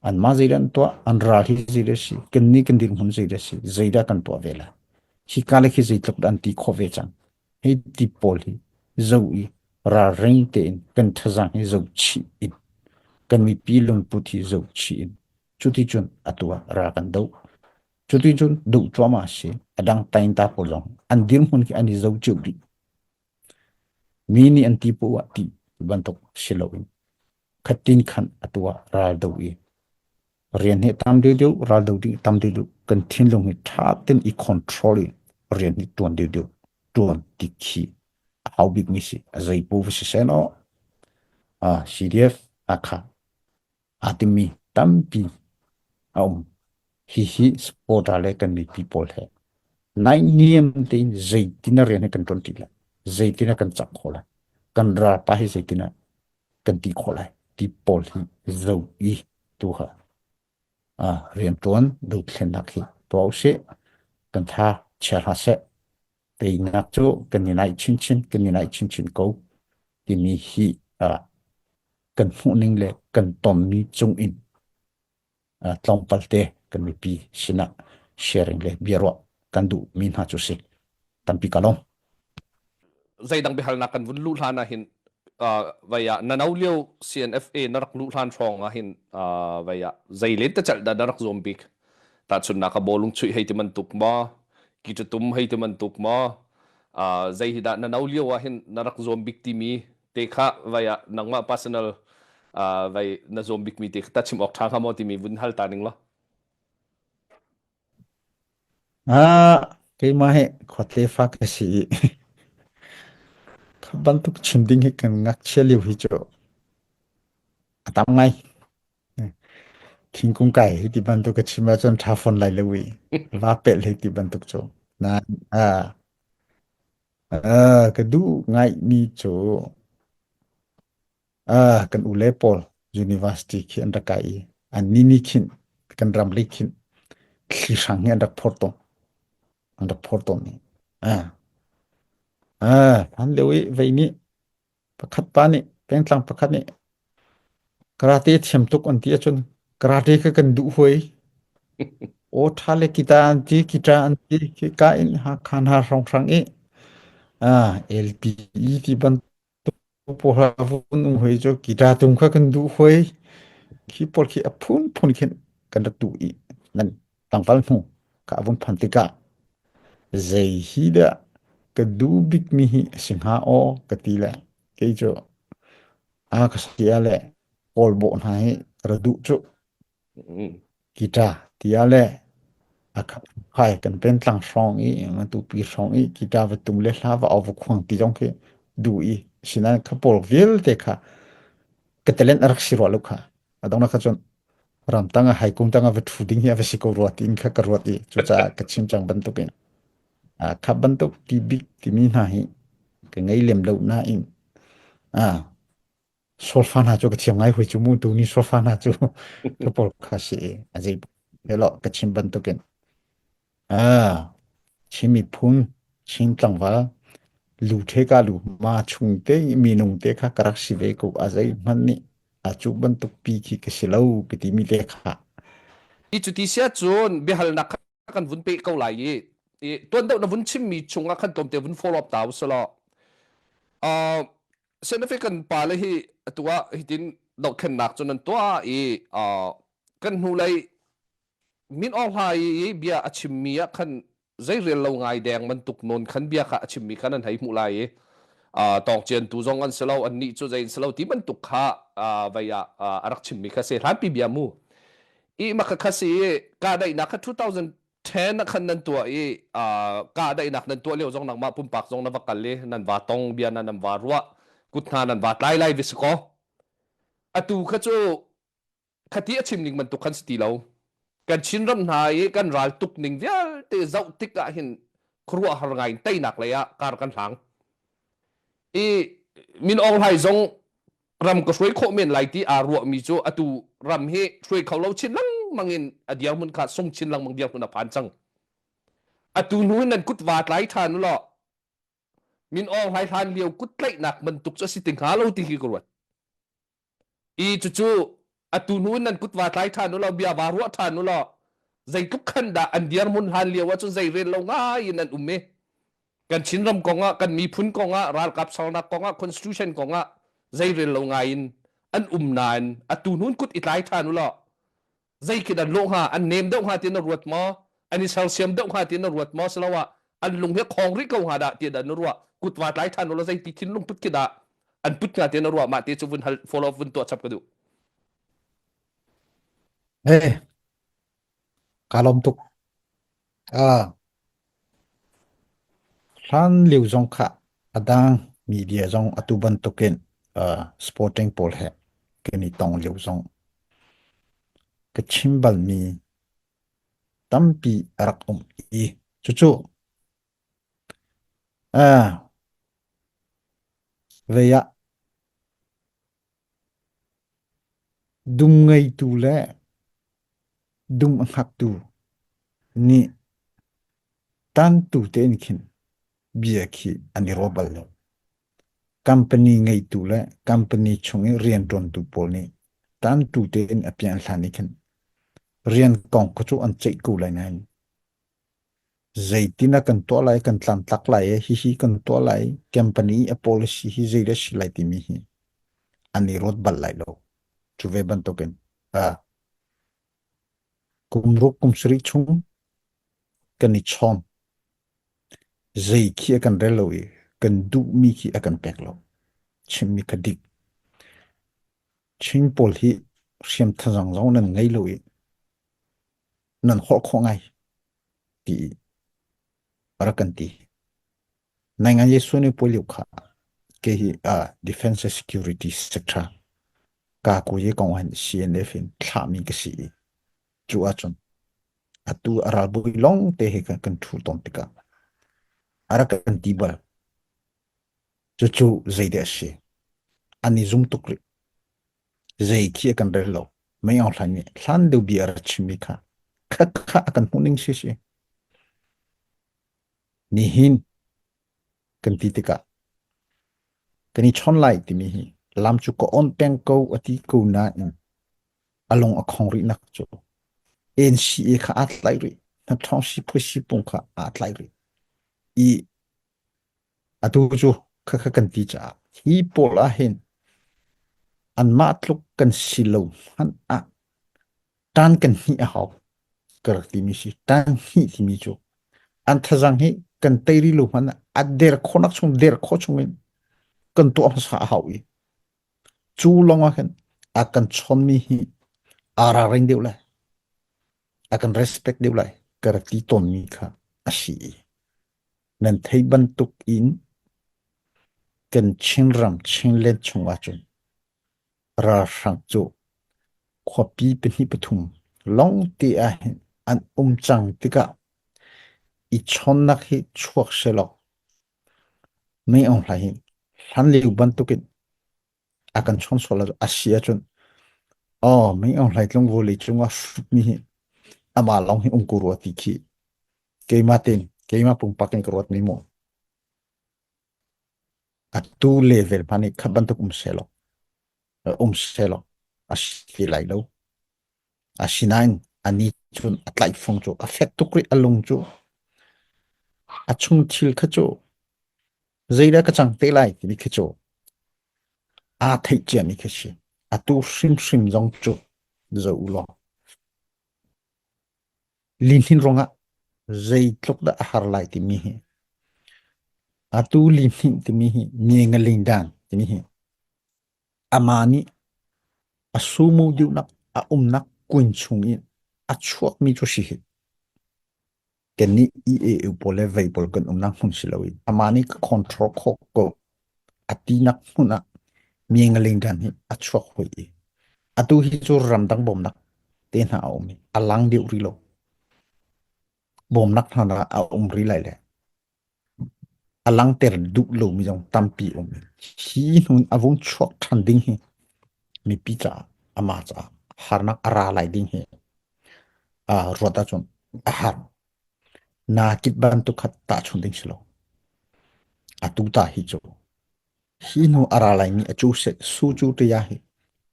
B: anmah zeidah an tuah an ral hi zeidah si kannih kan dirhmun zeidah si zeidah kan tuah ve lai hi kali khi zeitluk dah an ti khawh ve cang Hi ti pawl hi zoh i ralring tein kan thazaang hi zohchih in kan mipi lungput hi zohchih in cuticun atu ah ral kan doh. Cuticun doh cuahmah a si. A dang taingta pawl zong an dirhmun khi an i zoh cio dih. Mi nih an ti poah ah ti bantuk si loin khatin khan atu ah ral doh i rian hi tam deuhdeuh ral do ding tam deuhdeuh kan thinlung hi ṭha ten i control i rian hi ṭuan deuhdeuh ṭuan ti khi a hau bikmi si a zei pu va si seh law CDF akha aa timmi tampi a um hihi supporter le kan mipi pawl he naihniam tein zeitin a rian hi kan ṭuan ti lai zeitin a kan cak khawh lai kan ralpa hi zeitin a kan ti khawh lai ti pawl hi zo i tu kha rianṭuan dothlennak hi tuah usih kan tha chia hlah seh teinak cu kan i naih chinchin kan i naih chinchin ko timi hi kan hmuhning le kan tonmi cung in tlawmpal te kan mipi sinah sharing le biaruah kan duhmi hna cu si tampi ka lawm
A: zeidang biahalnak kan vun luh hlan ah hin vai ah na no lio CNFA na rak luh hlan hrawng ah hin vai ah zei len te chalh dah na rak zuam bik tahchunnak a bawlung chuih hei ti bantuk maw ki tum hei ti bantuk maw zei hi dah na no lio ah hin na rak zuam bik timi te kha vai ah nangmah personal vai na zuam bikmi te ta chim awk ṭha hnga maw timi vun hal ta ning law.
B: Ah, keimah hi khuate fa ka si i kha bantuk chim ding hi kan ngakchia lio hi cu a tam ngai. Thingkung kai hi ti bantuk ka chim ahcun ṭha fawn lai lo i va pelh hi ti bantuk cu. Nain, ah, ka duh ngaimi cu kan u le pawl university khi an rak kai i an ni nih khin kan ram lei khin thli hrang hi an rak phor tawn an rak phor tawn ni hlan lio i vei nih pakhat pa nih pengtlang pakhat nih karate thiam tuk an ti ahcun karate kha kan duh huai aw ṭha le kita an ti kita an ti khi ka in ha khan ha hrong hrang i LPE ti bantuk pawl vun um hoi cu kita tum kha kan duh hoi khi pawl khi a phunphun khin kan rak duh i nan tlangval hnu ka vun phan tikah zei hi dah ka duh bikmi hi a si hnga aw ka ti le kei cu a ka sia le kawl bawh hna hi. Ka duh cu guitar ti ah le a khai kan pentlang hrawng i tupi hrawng i guitar va tum le hla va au va khuang ti zong khi duh i sinain kha pawl vialte kha ka talent a rak si rua lo kha a dongnak kha cun ramtang ah haikung tang ah va ṭhu ding hi a va si ko rua tiin kha ka ruat i cucaah ka chim cang bantukin kha bantuk ti bik timi hna hi ka ngei lem lo nain solfa hna cu ka thiam ngai hoi cu mu tu ni solfa hna cu ka pawl kha si i a zei lo ka chim bantukin Chin miphun, Chin tlangval, lu the ka lu ma chung te i minung te kha ka rak si ve ko. A zeihmanh nih a cu bantuk pi khi ka si lo ka timi te kha.
A: I cuti sia cun biahalnak kha kan vun peh ko lai i i tuan deuh na vun chimmi chungah khan tlawmte vun follow up ta usulaw. Uh, Scientific kan pa le hi atu ah hitin dohthlennak cu nan tuah i uh, kan hnulei Min Aung Hlaing i bia a chimmi ah khan zeirel lo ngai deng bantuk nawn khan bia kha a chimmi khan an hei hmuh lai i uh, tawngciantu zong an si lo annih cu zei an si lo ti bantuk kha uh, vei ah uh, a rak chimmi kha si hlanpi bia mu i maka kha si i kahdaihnak kha 2010 ah khan nan tuah i uh, kahdaihnak nan tuah lio zong nangmah pumpak zong na va kal i nan va tong bia na nan va ruah kut hna nan va tlai lai vi si ko atu kha cu khati a chim ning bantuk khan si ti lo kan Chinram hna i kan ral tuk ning vialte zoh tik ah hin khuaruahhar ngai in teinak lei ah kar kan hlang i Min Aung Hlaing zong ram ka hruai khawh men lai ti aa ruahmi cu atu ram hi hruai kho lo chin lengmang in a dirhmun kha sung chin lengmang dirhmun a phan cang atu hnu in nan kut va tlai ṭhan u law Min Aung Hlaing hlan lio kut tlaihnak bantuk cu a si ti hnga lo ti hi ka ruat I cucu atu hnu in nan kut va tlai ṭhan u law bia vaa ruah ṭhan u law zeitluk khan dah an dirhmun hlan lio ahcun zei rel lo ngai in an um i kan Chinram kong ah kan miphun kong ah ralkap sernak kong ah constitution kong ah zei rel lo ngai in an um nain atu hnu in kut i tlai ṭhan u law zei khi an lawh hnga an nem deuh hnga ti na ruat maw an i sersiam deuh hnga ti na ruat maw siloah an lung hi khong rih ko hnga dah ti dah na ruah kut va tlai ṭhan ulaw zei ti thinlung put khi dah an put hnga ti na ruah mah ti cu vun hal follow up vun tuah chap ka duh
B: Hey, ka lawm tuk. Ah, hlan lio zong kha a dang media zong atu bantukin uh, sporting pawl he kan i tong lio zong ka chim balmi tampi a rak um i cucu ah vei ah dum ngeitu le dum a hngaktu nih tantu tein khin bia khi an i ruah bal lo. Company ngeitu le company chung i rianṭuantu pawl nih tantu tein a pian hlan i khin rian kong kha cu an ceih ko lai nain Zeitin ah kan tuah lai, kan tlangtlak lai i hihi kan tuah lai, company a policy hi zeidah a si lai timi hi an i ruat bal lai lo. Cu ve bantukin uh, kum ruk kum sarih chung kan i chawn. Zei khi a kan rel lo i kan duhmi khi a kan pek lo. Chimmi kha dik. Chin pawl hi hriam thazang zong nan ngei lo i nan holh khawh ngai ti rak kan ti. Nai ngan Jesuh nih puai lio kha ke hi uh, defense and security sector ka ko ye kong han CNF in thlahmi ka si i cu ahcun atu a ralbawi long te he kan kan thu ton tikah a rak kan ti bal cucu zeidah a si an i zum tuk rih Zei khi a kan rel lo. Mei Aung Hlaing nih hlan deuh bia a rak chimmi kha khat kha a kan hmuh ning si si. Nihin kan ti tikah kan i chawn lai timi hi lam cu ka on peng ko a ti ko nain a lung a khong rih nak cu NCA kha aa tlai rih. Hnaṭhawng sipuai pung kha aa tlai rih. I Atu cu khakha kan ti caah hi pawl ah hin anmah tluk kan si lo hmanh ah ṭan kan hnih a hau ka rak timi si. Ṭan hnih timi cu an thazaang hi kan tei rih lo hmanh ah a der khawhnak chung der khawh chung in kan tuah hmasa a hau i cu lawng ah khin a kan chawnmi hi Aa ralring deuh lai. A kan respect deuh lai. Ka rak ti tawnmi kha a si i nan thei bantuk in kan Chinram Chinland chung ahcun ralhrang cu khuapi pahnih pathum lawngte ahhin an um cang tikah i chawnnak hi chuak sehlaw mei Aung Hlaing hi hlanlio bantukin a kan chawn sual a si ahcun aw Mei Aung Hlaing tlung vawlei cungah hrutmi hi amah lawng hi um ko rua ti khi keimah tein keimah pumpak in ka ruatmi mu. Atu level hmanh nih khat bantuk um sehlaw um sehlaw a si lai lo. Asinain anih cun a tlaihfung cu a fek tuk rih a lung cu a chung thil kha cu zeidah ka cang te lai timi khi cu aa theih ciami khi si. Atu hrimhrim zong cu zoh u law Lihnin ruangah zeitluk dah a har lai timi hi atu lihnin timi hi ngengaling-dan timi hi amah nih a sumo deuhnak a umnak kuin chung in a chuakmi cu si hi. Kannih EAU pawl le vei pawl kan umnak hmun si loin amah nih ka control khawh ko a tinak hmun ah ngengaling-dan hi a chuak hoi i atu hi cu ramdang bawmnak te hna a um i a lang deuh rih lo. Bawmnak hna a um rih lai le a langter duh lomi zong tampi um i hi hnun a vung chuak ṭhan ding hi mipi caah amah caah harnak a ra lai ding hi ruat ahcun a har. Naa kit bantuk kha tahchun ding si lo. Atu ta hi cu Hi hnu a ra laimi a cu su cu ṭia hi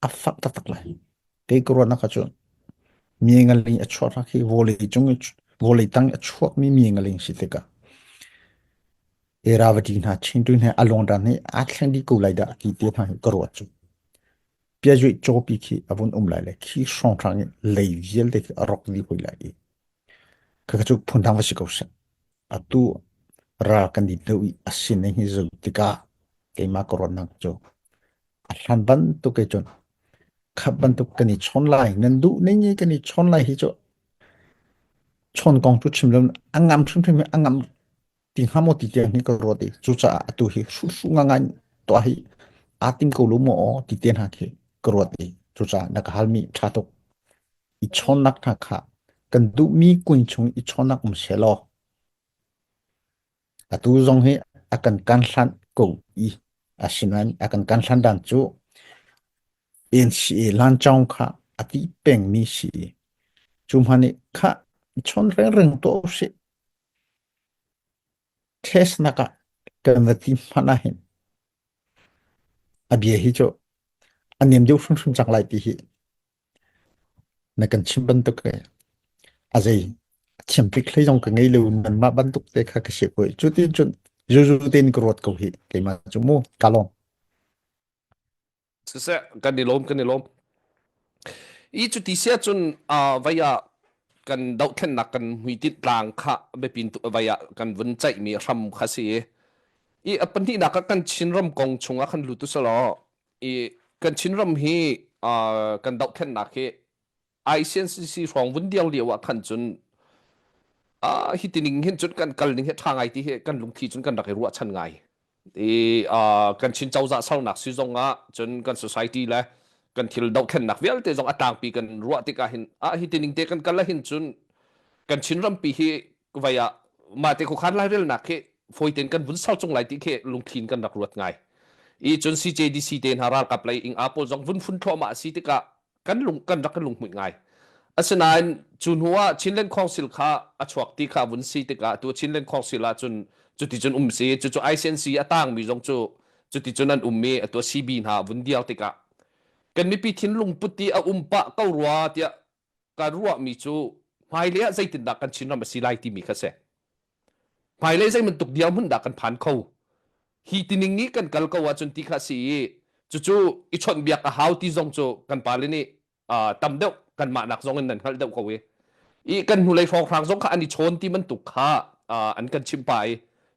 B: a fak taktak lai. Kei ka ruahnak ahcun mi ngaling a chuahnak hi vawlei cung i vawlei tang i a chuakmi mi ngaling si tikah Iravati hna Chingtu hna a lungran hi aa thleng dih ko lai dah ti te hna hi ka ruat cu. Piazuih cawpi khi a vun um lai le khi hrawnghrang i lei vialte khi a rawk dih hoi lai i Khakha cu phundang va si ko seh. Atu ral kan dit deuh i a sining hi zoh tikah keimah ka ruahnak cu a hlan bantuk ke cun khat bantuk kan i chawn lai nan duh ning i kan i chawn lai hi cu chawn kong cu chim lo a ngam hrimhrim hi a ngam ti hnga maw ti tiang hi ka ruat i cucaah atu hi hruhru ngangai tuah hi aa tim ko lo maw ti te hna khi ka ruat i cucaah na ka halmi ṭha tuk. I chawnnak hna kha kan duhmi kun chung i chawnnak um sehlaw atu zong hi a kan kan hlanh ko i asinain a kan kan hlan dan cu NCA lancawng kha a ti pengmi si i cu hmanh nih kha i chawn rengreng tuah usih test nak ah kan va ti hmanh ahhin a bia hi cu a niam deuh hrimhrim cang lai ti hi Na kan chimh bantuk e a zei a thiam bik hlei zong ka ngei lo nanmah bantuk te kha ka si ko cu tin cun zuzu tein ka ruat ko hi keimah cu mu ka lawm.
A: Siseh kan i lawm kan i lawm. I cu ti sia cun vai ah kan dohthlennak kan hmuitinh tlang kha biapin tu vai ah kan vun ceihmi hram kha si i i a pahnihnak ah kan Chinram kong chungah khan lut usalaw i kan Chinram hi uh, kan dohthlennak hi ICNCC hrawng vun dir lio ah khan cun uh, hi tining hin cun kan kal ning hi ṭha ngai ti hi kan lungthli cun kan rak i ruahchan ngai i uh, kan Chin cozah sernak si zong ah cun kan society le kan thil dohthlennak vialte zong a tlangpi kan ruah tikah hin ah hi tining te kan kal ah hin cun kan Chin rampi hi vai ah mah te khuakhan lairelnak khi fawi tein kan vun ser chung lai ti khi lungthli in kan rak ruat ngai. I cun CJDC te hna ralkap lei ing a pawl zong vun fun thluahmah a si tikah kan lung kan rak kan lunghmuih ngai. Asinain cu hnu ah Chinland Council kha a chuak ti kha vun si tikah tu Chinland Council ah cun cuti cun um si cucu ICNC a tangmi zong cu cuti cun an um i atu CB hna vun diar tikah kan mipi thinlung put ti a um pah ko rua tiah kan ruahmi cu hmailei ah zeitindah kan Chinram a si lai timi kha si. Hmailei zei bantuk dirhmun dah kan phan kho? Hi tining i kan kal ko ahcun ti kha si i cucu i chawnhbiak a hau ti zong cu kan pale nih uh, tam deuh kanmah nak zong in nan hngalh deuh ko i i kan hnulei hrawnghrang zong kha an i chawn ti bantuk kha uh, an kan chimh pah i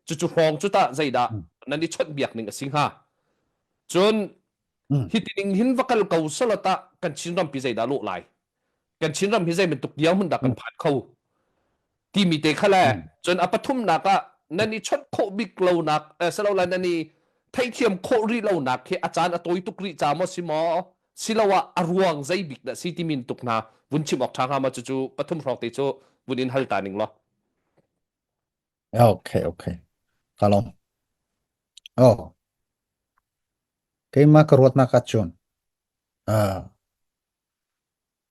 A: cucu hrawng cu tah zeidah nan i chawnhbiak ning a si hnga? Cun hi tining hin va kal ko selaw tah kan Chinram pi zeidah lawh lai? Kan Chinram hi zei bantuk dirhmun dah kan phan kho timi te kha le cun a pathumnak ah nan i chawnh khawh bik lonak silola nan i theihthiam khawh rih lonak khi a caan a tawi tuk rih ca maw si maw siloah a ruang zei bik dah si timi tuk hna vun chim awk ṭha hnga ma cucu pathum hrawng te cu vun in hal ta ning law.
B: Okay, okay. Ka lawm. Oh, keimah ka ruatnak ahcun uh,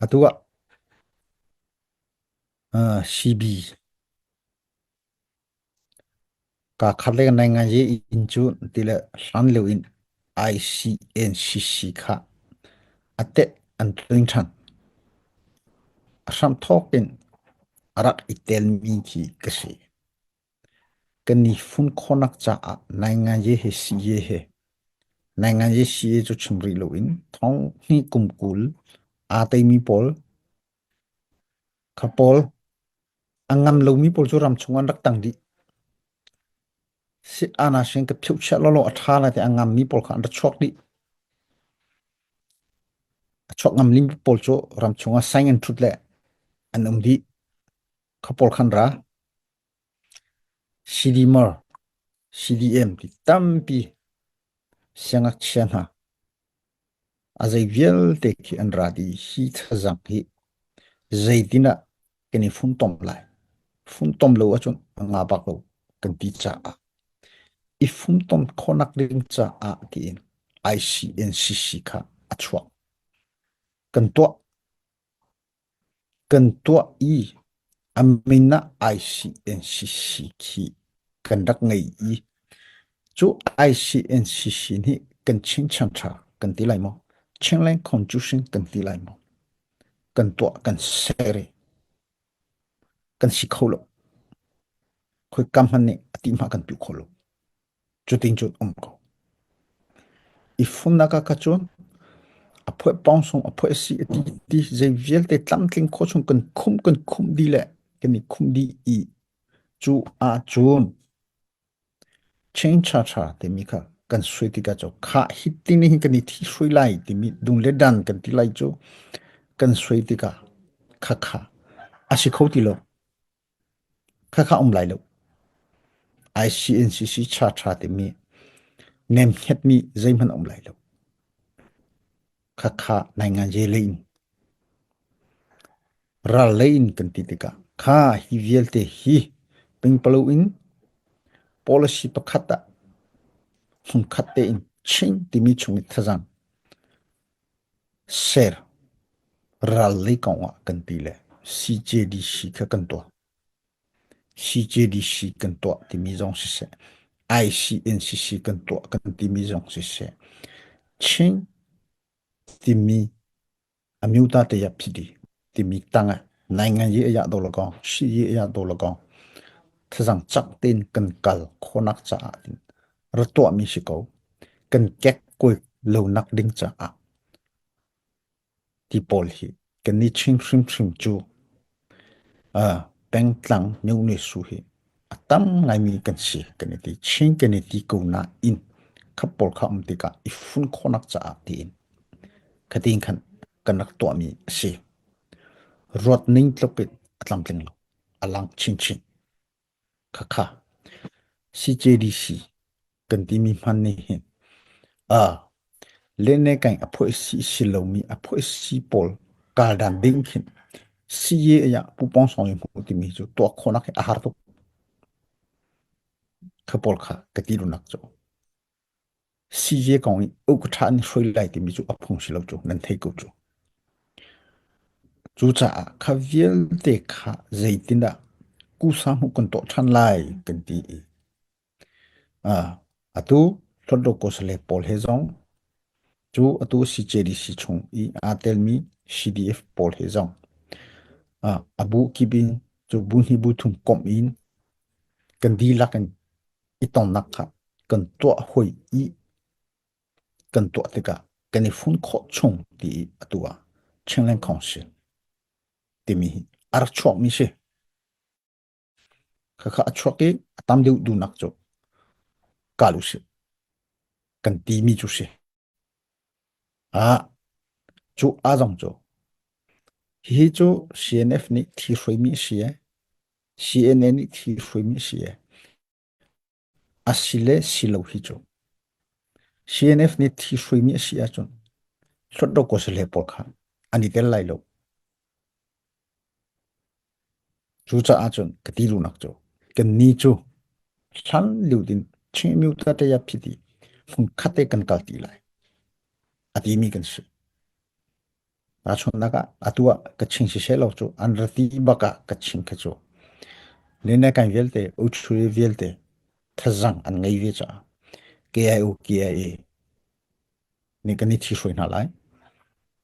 B: atu ah uh, CB ka khat le nai ngai ye in cu ti le hlan lio in ICNCC kha a tet an tling ṭhan. A hram thawk in a rak i telmi khi ka si. Kan i fun khawhnak caah nai ngai ye he si ye he nai ngai ye si ye cu chim rih loin thong hnih kum 20 aa teimi pawl kha pawl A ngam lomi pawl cu ram chung an rak tang dih. Ana sin ka pheuchiah lawlaw a ṭha lai ti a ngammi pawl kha an ra chuak dih. A chuak ngam ling pawl cu ram chung ah saing an ṭhut le an um dih. Kha pawl khan ra. CDMR, CDM ti tampi siangngakchia hna A zei vialte khi an ra dih. Hi thazang hi zeitin ah kan i funtom lai? Funtom lo ahcun a nga bak lo kan ti caah i funtom khawhnak ding caah tiin ICNCC kha a chuak. Kan tuah. Kan tuah i a min ah ICNCC khi kan rak ngei i cu ICNCC nih kan chinchang ṭha kan ti lai maw? Chinland Constitution kan ti lai maw? Kan tuah kan ser i kan si kho lo. Khoika hmanh nih a ti hmah kan piu kho lo. Cutin cun um ko. I funnak ah kha cun a phuah pawng sung a phuah si a ti ti zei vialte tlamtling khawh chung kan khumh kan khumh dih le kan i khumh dih i cu ahcun change cha cha timi kha kan sui tikah cu khah hi tini hin kan i thi hrui lai timi dung le dan kan ti lai cu kan sui tikah kha kha a si kho ti lo. Khakha um lai lo. ICNCC charter timi nemhngetmi zeihmanh a um lai lo. Khakha nainganzi lei in ral lei in kan ti tikah kha hi vialte hi pingpalo in policy pakhat ah hmunkhat tein Chin timi chung i thazang Ser ral lei kong ah kan ti le CJDC kha kan tuah. CJDC kan tuah timi zong siseh, ICNCC kan tuah kan timi zong siseh, Chin timi amyuta te ya phidi timi tang ah naingan ye ya do lagong, shi ye ya do lagong, thazang chak tein kan kal khonak caah tin ra tuahmi si ko. Kan kek kuai lonak ding caah ti pawl hi kan i ching hrimhrim cu uh, pengtlang myone su hi a tam ngaimi kan si kan i ti chin kan i ti ko nain kha pawl kha um tikah i fun khawhnak caah tiin khatin khan kan rak tuahmi a si ruat ning tluk in a tlamtling lo a lang chinchin Khakha CJDC kan timi hman nih hin uh, lenekaing a phoih si lomi a phoih si pawl kaldan ding khin CA ya pupong song i hmu timi cu tuah khawhnak hi a har tuk. Kha pawl kha ka ti lunak cu. CJ kong i uk ṭha an hruai lai timi cu a phung si lo cu nan thei ko cu. Cucaah kha vialte kha zeitindah kusa hmuh kan tuah ṭhan lai kan ti i ah atu Hlawtlo Kosale pawl he zong cu atu CJDC chung i aa telmi CDF pawl he zong ah a bu kip in cu bu hnih bu thum komh in kan dihlak in i tonnak kha kan tuah hoi i kan tuah tikah kan i fun khawh chung ti i atu ah Chinland Council timi hi a rak chuakmi si. Khakha a chuak i a tam deuh duhnak cu kal usih kan timi cu si. Ah, cu a zong cu. Hihi cu CNF nih thi hruaimi a si e. CNA nih thi hruaimi a si e. A si le si lo hi cu. CNF nih thi hruaimi a si ahcun Hlawtdaw kawsale pawl kha an i tel lai lo. Cucaah cun ka ti duhnak cu kannih cu hlan lio in Chin tate phit i hmunkhat te kan kal ti lai a timi kan si. Tahchunhnak ah atu ah Kachin siseh law cu an ra ti bak ah Kachin kha cu Nene kan vialte Uchuri vialte thazang an ngei ve caah KIO KIA nih kan i ṭhihruai hna lai.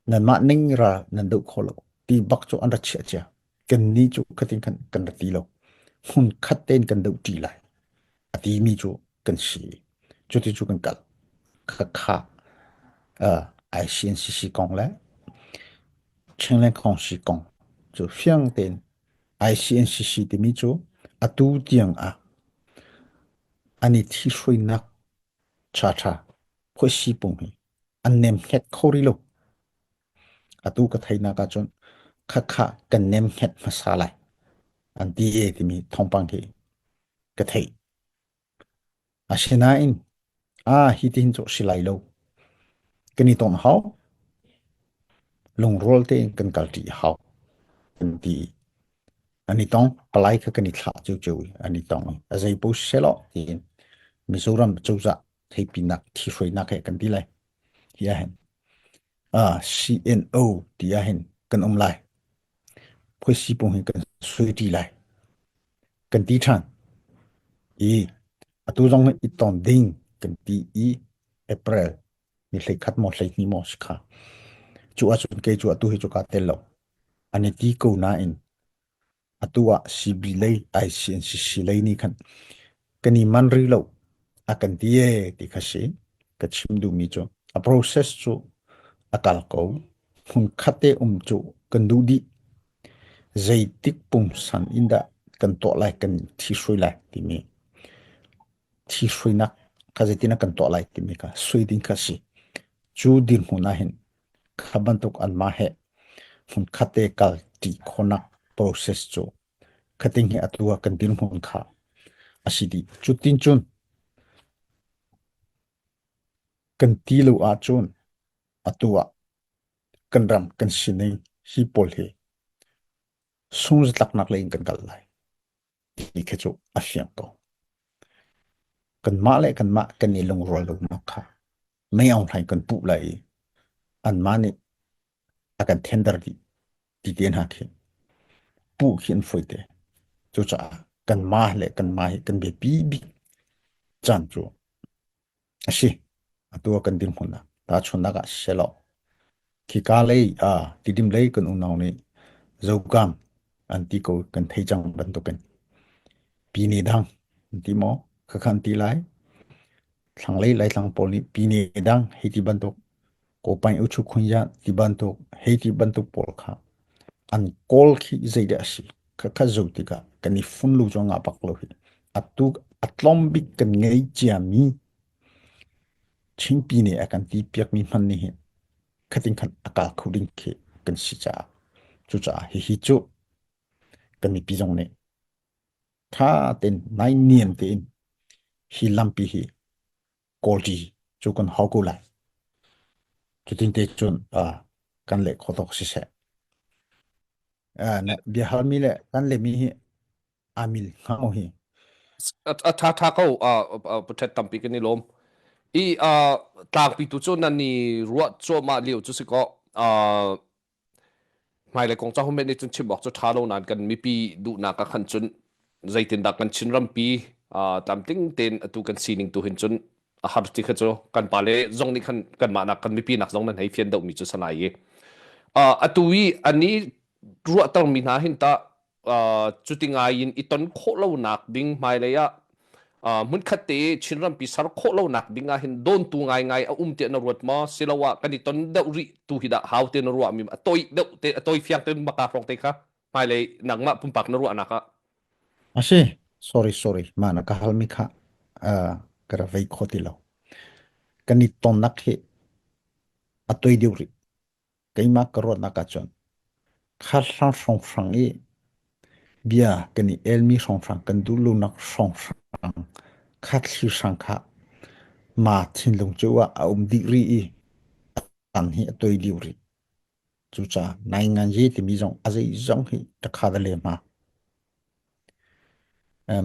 B: Nanmah ning ral nan doh kho lo ti bak cu an ra chiah cia. Kannih cu khatin khan kan ra ti lo. Hmun khat tein kan doh ṭi lai. A timi cu kan si. Cuti cu kan kal. Khakha uh, ICNCC kong le Chinland Council kong cu fiang tein ICNCC timi cu atu tiang ah an i thihruainak ṭhaṭha khuaisi pung hi an nemhnget kho rih lo. Atu ka theihnak ahcun khakha kan nemhnget hmasa lai an ti e timi thawngpang hi ka theih. Asinain a hi tihin cu si lai lo. Kan i ton hau. Lungrual tein kan kalṭi hau kan ti. An i tong. Palai kha kan i thlah ciocio i an i tong i a zei paoh siselaw tiin Mizoram cozah theipinak thihruainak he kan ti lai. Hi ahhin ah CNO ti ahhin kan um lai. Phuaisi pung hin kan sui ṭi lai. Kan ti ṭhan. I atu zong hi i ton ding kan ti i April ni 11 maw 12 maw si kha. Cu ahcun kei cu atu hi cu kaa tel lo. An i ti ko nain atu ah CB lei ICNCC lei nih khan kan i man rih lo a kan ti ee ti kha si ka chim duhmi cu a process cu a kal ko hmunkhat te um cu kan duh dih zeitik pungsan in dah kan tuah lai kan thi hruai lai timi thi hruainak kha zeitin kan tuah lai timi kha sui ding kha si cu dirhmun ah hin Kha bantuk anmah he hmunkhat te kal ṭi khawhnak process cu khating hi atu ah kan dirhmun kha a si dih. Cutin cun kan ti lo ahcun atu ah kan ram kan sining hi pawl hi sungzatlaknak lei in kan kal lai ti khi cu a fiang ko. Kanmah le kanmah kan i lungrual lonak kha mei aung hlaing kan puh lai i anmah nih a kan tender dih ti te hna khi puh khi an fawi te. Cucaah kanmah le kanmah hi kan biapi bik caan cu a si. Atu ah kan dirhmun ah tahchunhnak ah selaw khika lei ah Tidim lei kan unau nih Zokam an ti ko kan thei cang bantukin Pine dang an ti maw khakha an ti lai thlanglei Laitlang pawl nih pine dang hei ti bantuk Kopaing uchu khunya ti bantuk hei ti bantuk pawl kha an kawl khi zeidah a si khakha zo tikah kan i fun lu zong ah bak lo hi atu a tlawm bik kan ngei ciami Chinpi nih a kan ti piakmi hman nih hin khatin khan a kal kho ding khi kan si caah cucaah hihi cu kan mipi zong nih Ṭha tein naihniam tein hi lampi hi kawlṭi cu kan hau ko lai. Cutin te cun uh, kan leh khawh tawk siseh. Uh, na biahalmi le kan lehmi hi aa mil hnga maw hi?
A: A ṭha ṭha ko uh, puṭhet tampi kan i lawm. I uh, tlangpi tu cu nan i ruah cuahmah lio cu si kaw uh, Hmailei kong ca humet nih cun chim awk cu ṭha lo nain kan mipi duhnak ah khan cun zeitindah kan Chinrampi tlamtling tein atu kan sining tu hin cun a har ti kha cu kan pale zong nih khan kanmah nak kan mipi nak zong nan hei fian deuhmi cu sanai i atu i an i ruahtermi hna hin tah cuti ngai in i ton khawh lonak ding hmailei ah hmunkhat te i Chinrampi ser khawh lonak ding ah hin dawntu ngaingai a um tiah na ruat maw siloah kan i ton deuh rih tu hi dah hau te na ruahmi a toi deuh te a toi fiang te maka hrawng te kha hmailei nangmah pumpak na ruahnak ah
B: A si sorry sorry mah na ka halmi kha ka ra vei kho ti lo kan i tonnak hi a toi deuh rih keimah ka ruahnak ahcun. Kha hlang hrawnghrang i bia kan i elmi hrawnghrang kan duhlonak hrawnghrang kha thli hrang kha ma thinlung cu ah a um dih rih i a tang hi a toi lio rih. Cucaah nainganzi timi zong a zeizong hi takha da le hma.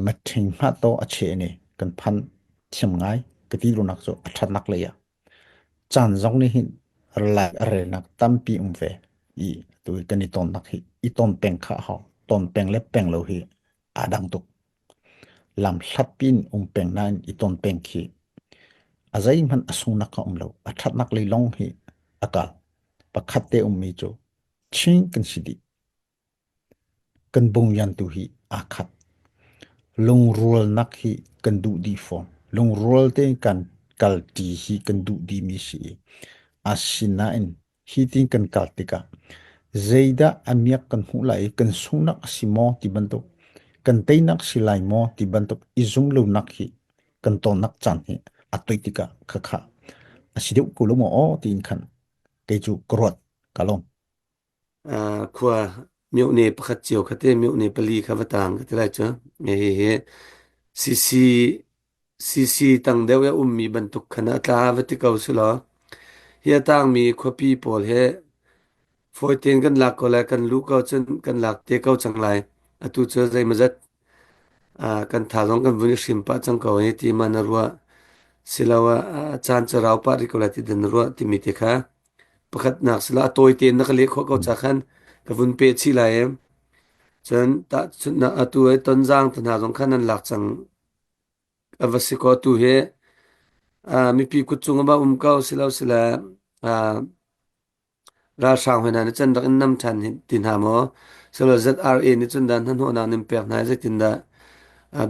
B: Maṭhing hma to a che ne kan phan thiam ngai ka ti lunak cu a ṭhatnak lei ah. Caan zong nih hin lai a relnak tampi um ve i tu kan i tonnak hi i ton peng kha a hau. Ton peng le peng lo hi aa dang tuk. Lam hlat pin um peng nain i ton peng khi a zeihmanh a sungnak a um lo. A ṭhatnak lei lawng hi a kal. Pakhat te ummi cu Chin kan si dih. Kan bungyan tu hi aa khat. Lungrualnak hi kan duh dih fawn. Lungrual tein kan kalṭi hi kan duh dihmi si i asinain hi tin kan kal tikah zeidah a miak kan hmuh lai i kan sunghnak a si maw ti bantuk, kan teinak si lai maw ti bantuk i zumlonak hi kan tonnak caan hi a toi tikah khakha a si deuh ko lo maw aw tiin khan kei cu ka ruat ka lawm.
C: Khua myohne pakhat cio kha te myohne pali kha va tang ka ti lai cu. Hihi CC CC tang deuh i a ummi bantuk khan a tla va ti ko sulaw hi a tangmi khuapi pawl hi fawi tein kan lak ko lai kan luh ko cun kan lak te ko cang lai. Atu cu zeimawzat kan tha zong kan vun i hrim pah cang ko hi ti ma na ruah siloah a caan cu rau pah rih ko lai ti dah na ruah timi te kha pakhatnak sila a tawi tein na ka leh khawh ko ca khan ka vun pe chih lai i cun tahchunhnak atu hi tonzaang te hna zong khan nan lak cang a va si ko tu hi mipi kut cung a va um ko silo sila ralhrang hoi hna nih cun rak in nam ṭhan ti hna maw silo ZRA nih cun dah hnahnawhnak nin pek hna zeitin dah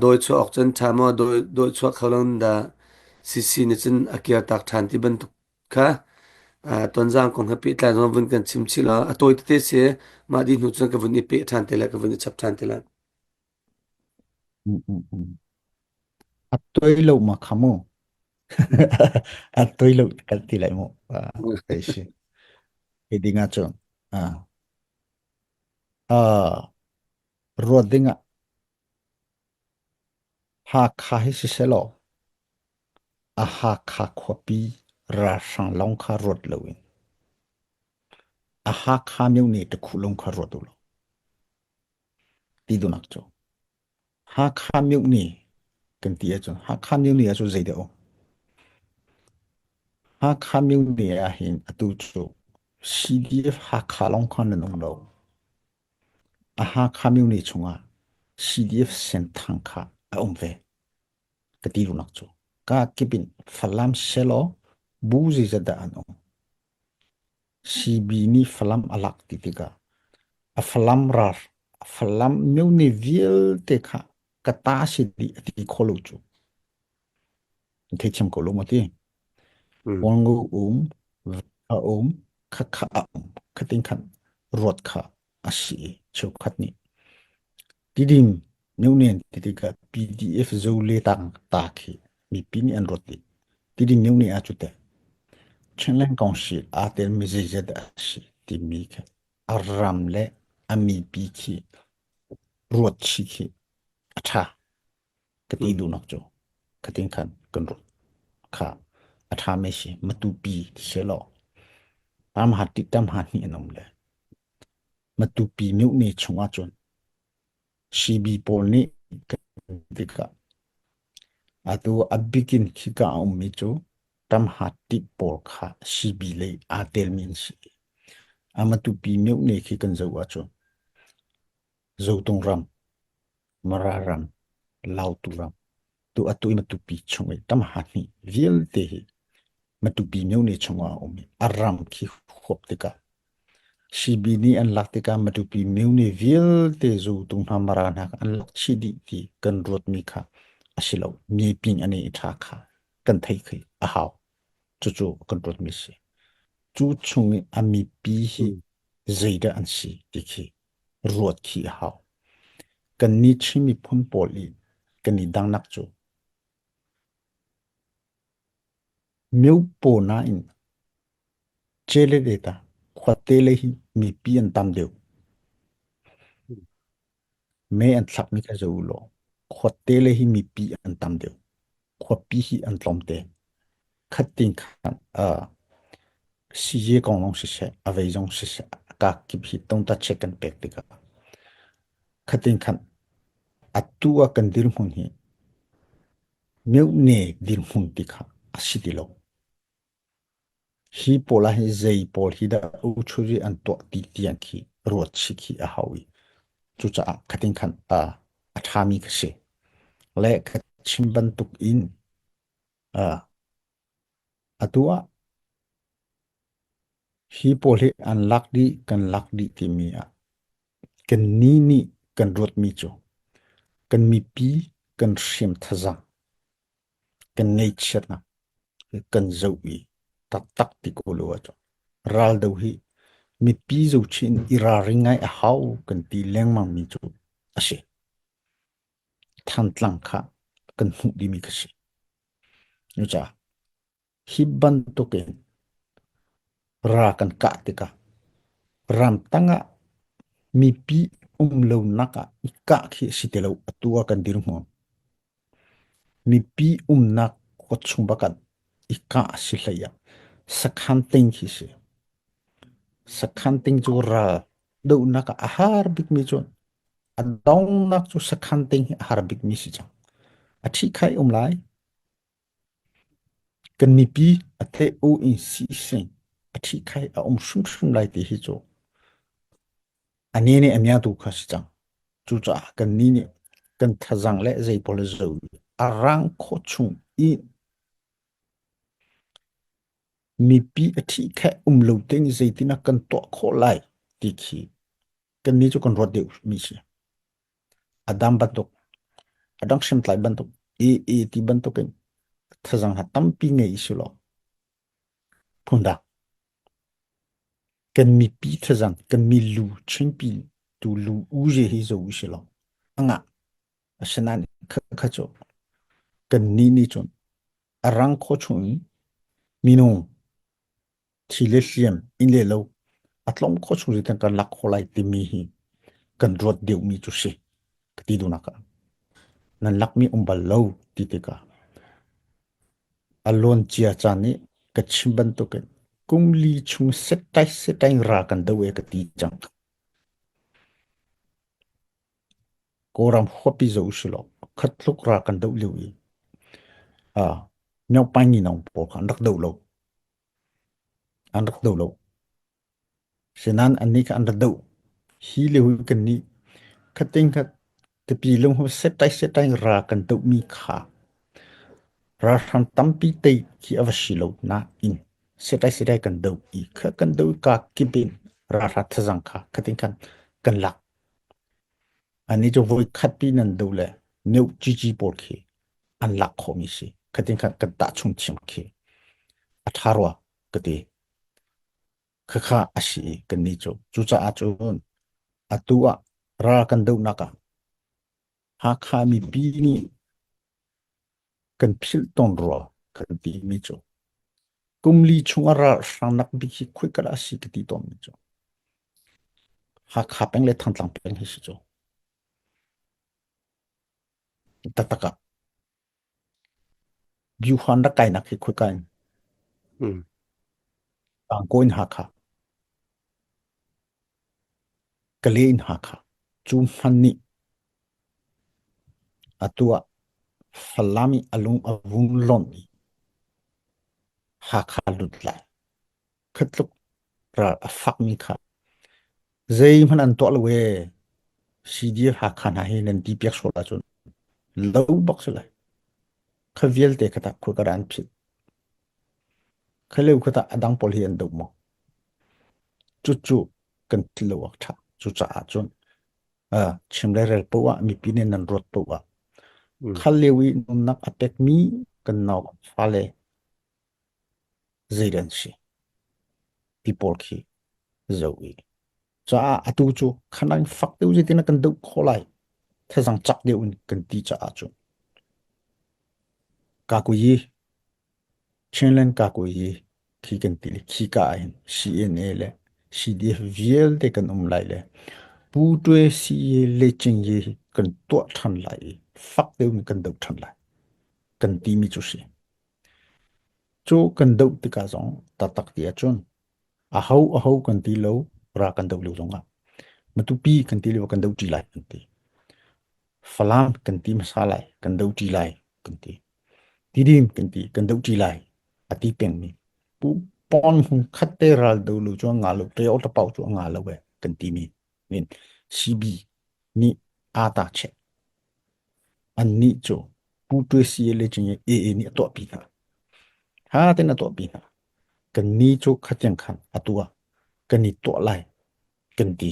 C: dawi chuah awk cun ṭha maw dawi dawi chuah kho lo in dah CC nih cun a kirtak ṭhan ti bantuk kha tonzaang kong he pehtlai zong vun kan chim chih law a tawi tete si mah dih hnu cun ka vun i peh ṭhan te lai ka vun i chap ṭhan te lai.
B: Mm, mm, mm. A toi lo ma kha mu. A toi lo kan ti lai mu. Ah, kai si. Hi ding ah cun. Ah. Ah, ruat ding ah Hakha hi siselaw a Hakha khuapi ralhrang lawng kha ruat loin a Hakha myone takhu lawng kha ruat u law ti duhnak cu Hakha myone kan ti ahcun Hakha myone ah cun zeidah um? Hakha myone ah hin atu cu CDF Hakha lawng kha nan um lo. A Hakha myone chungah CDF Senthang kha a um ve. Ka ti duhnak cu ka kip in Falam selaw bu zeizat dah an um. CB nih Falam a lak ti tikah a Falam ral a Falam myone vialte kha ka ta si dih a ti kho lo cu. Theithiam ko lo maw ti? Hualngo um, a um, khakha a um, khatin khan ruat kha a si i cheukhat nih tidim myone ti tikah PDF zo le tang ta khi mipi nih an ruat dih. Tidim myone ah cu teh Chinland Council aa telmi zeizat dah a si timi khi a ram le a mipi khi ruat chih khi a ṭha ka ti duhnak cu khatin khan kan ruat kha a ṭha me si Matupi ti selaw tam ha ti tam ha hnih an um le Matupi myone chung ahcun CB pawl nih kan tikah atu a bikin khika a ummi cu tamhati pawl kha CB lei aa telmi an si. A Matupi myone khi kan zoh ahcun Zotung ram, Mara ram, Lautu ram, tu atu i Matupi chung i tamhahni vialte hi Matupi myone chungah a um i a ram khi huap tikah CB nih an lak tikah Matupi myone vialte Zotung hna Mara hna kha an lak chih dih ti kan ruatmi kha a si lo. Miping an i ṭha kha kan theih khi a hau. Cucu kan ruatmi si. Cu chung i a mipi hi zeidah an si ti khi ruat khi a hau. Kannih Chin miphun pawl i kan i dangnak cu miopaw nain Cele ta khuate lei hi mipi an tam deuh. Me an thlakmi kha zoh u law khuate le hi mipi an tam deuh. Khuapi hi an tlawmte. Khat tin khan uh, CJ kong lawng siseh, a vei zong siseh, a kakip hi tongta check kan pek tikah khatin khan atu ah kan dirhmun hi myohne dirhmun ti kha a si ti lo. Hi pawl ah hin zei pawl hi dah uchuri an tuah ti tiang khi ruat chih khi a hau i cucaah khatin khan a a ṭhami ka si. Le ka chim bantuk in uh, atu ah hi pawl hi an lak dih kan lak dih timi ah kannih nih kan ruatmi cu kan mipi kan hriam thazaang kan ngaihchiatnak kan zoh i taktak ti ko lo ahcun raldo hi mipi zohchih in i ralring ngai a hau kan ti lengmang mi cu a si. Thantlang kha kan hmuh dimi kha si. Cucaah hi bantukin ra kan kah tikah ramtang ah mipi um lonak ah i kah khi a si ti lo atu ah kan dirhmun. Mipi umnak khua chung bak ah i kah a si hlei ah sakhan ting khi si. Sakhan ting cu ral dohnak ah a har bikmi cu a donghnak cu sakhan ting hi a har bikmi si cang. A ṭhihkhaih um lai. Kan mipi a teh u in sising a ṭhihkhaih a um hrimhrim lai ti hi cu a ne nih a miatu kha si cang. Cucaah kannih nih kan thazang le zei pawl le zo a rang khawh chung i mipi a ṭhihkhaih um lo tein zeitin ah kan tuah khawh lai ti khi kannih cu kan ruat deuh mi si. Adam bantuk, a dang hriamtlai bantuk, AA ti bantuk in thazang ha tampi ngei si law phundang kan mipi thazang kan milu Chinpi tu lu u je hi zo si law a ngah asinain kha kha cu kan ni nih cun a rang kho chung in minung thi le hliam inn le lo a tlawm kho chung zeitin kan lak khawh lai timi hi kan ruat deuhmi cu si ka ti duhnak ah nan lakmi um bal lo ti tikah a luan cia caan i ka chim bantukin kum li chung setai setai ra kan do e ka ti cang. Kawlram huapi zo usih law khat tluk ra kan doh lio i ah Myohpaing ni nong pawl kha an rak doh lo. An rak doh lo. Sinain annih kha an rak doh. Hi lio hi kannih khating kha tipi lung ho setai setai ra kan dohmi kha ralhrang tampi tei khi a va si lo nain setai setai kan doh i kha kan doh ka kip in ralhrang thazang kha khating khan kan lak. Annih cu voi khatpi nan doh le neuh cici pawl khi an lak khawhmi si. Khatin khan kan tahchung thiam khi a ṭha rua ka ti. Khakha a si i kannih cu. Cucaah cun atu ah ral kan dohnak ah Hakha mipi nih kan philh tawn rua kan timi cu kum li chung ah ralhrang nak bik hi khuika dah a si ka ti tawnmi cu Hakha peng le Thantlang peng hi si cu. Taktak ah Byuhan rak kainak hi khuika in Tangkaw in Hakha Kale in Hakha cu hman nih atu ah Falam i a lung a vung lonh i Hakha lut lai. Kha tluk ral a fakmi kha zeihmanh an tuah lo ee. CDF Hakha hna hi nan ti piak sual ahcun lo bak si lai. Kha vialte kha tah khua ka an philh. Kha lio kha tah a dang pawl hi an doh maw? Cucu kan thil lo awk ṭha. Cucaah cun chim le rel poah ah mipi nih nan ruat poah ah kha lio i nunnak a pekmi kan nau fale zei an si ti pawl khi zoh i caah atu cu khanang fak deuh zeitin kan doh khawh lai thazang cak deuh in kan ti caah cun kakuyi Chinland kakuyi khi kan ti le khi ka ah hin CNA le CDF vialte kan um lai le Pu Ṭwe CA le Cing Ye hi. kan tuah ṭhan lai i fak deuh in kan doh ṭhan lai kan timi cu si. Cu kan doh tikah zong taktak ti ahcun aho aho kan ti lo ra kan doh lio zongah Matupi kan ti lio kan doh ṭi lai kan ti. Falam kan ti hmasa lai kan doh ṭi lai kan ti. Tidim kan ti kan doh ṭi lai a ti pengmi Pu Pon hung khat te ral do lu cu a nga lo te o pau cu a nga lo e kan timi min CB nih aa ta cheh. Annih cu Pu Ṭwe le Cing AA nih a tuahpi hna. Ha ten a tuahpi hna. Kannih cu khatiang khan atu ah kan i tuah lai kan ti.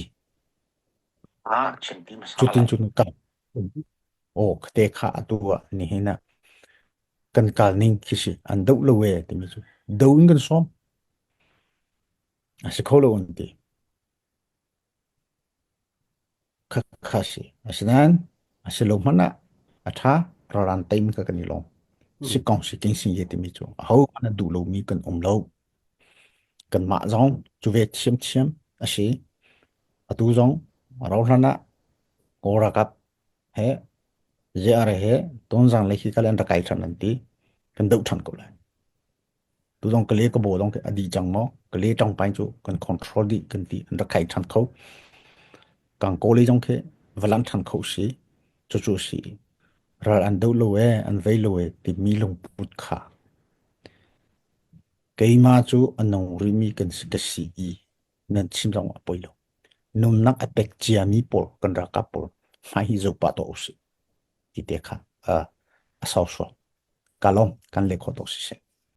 B: Cutin cun kan aw te kha atu ah nihin ah kan kal ning khi si an doh lo e timi cu do in kan sawm. A si kho lo an ti. Khakha si. Asinain a si lo hmanh ah a ṭha ralran teimi kha kan i lawm. Sikong si king sing ye timi cu aho hmanh a duh lomi kan um lo. Kanmah zong cu ve thiamthiam a si. Atu zong rauhhlan ah Kawl ralkap he JR he Tonzang lei khi kal an rak kai ṭhan an ti. Kan doh ṭhan ko lai. Tu zong Kale ka baw zong a dih cang maw? Kale ṭangpai cu kan control dih kan ti an rak khai ṭhan kho. Kangkaw lei zong khi va lan ṭhan kho si. Cucu si. Ral an doh lo e, an vei lo e timi lungput kha. Keimah cu a nung rihmi kan si ka si i nan chim zong a poi lo. Nunnak a pek ciami pawl kan ralkap pawl hmai hi zoh pah tuah usih. Ti te kha a sau sual. Ka lawm kan le khawh tuk siseh.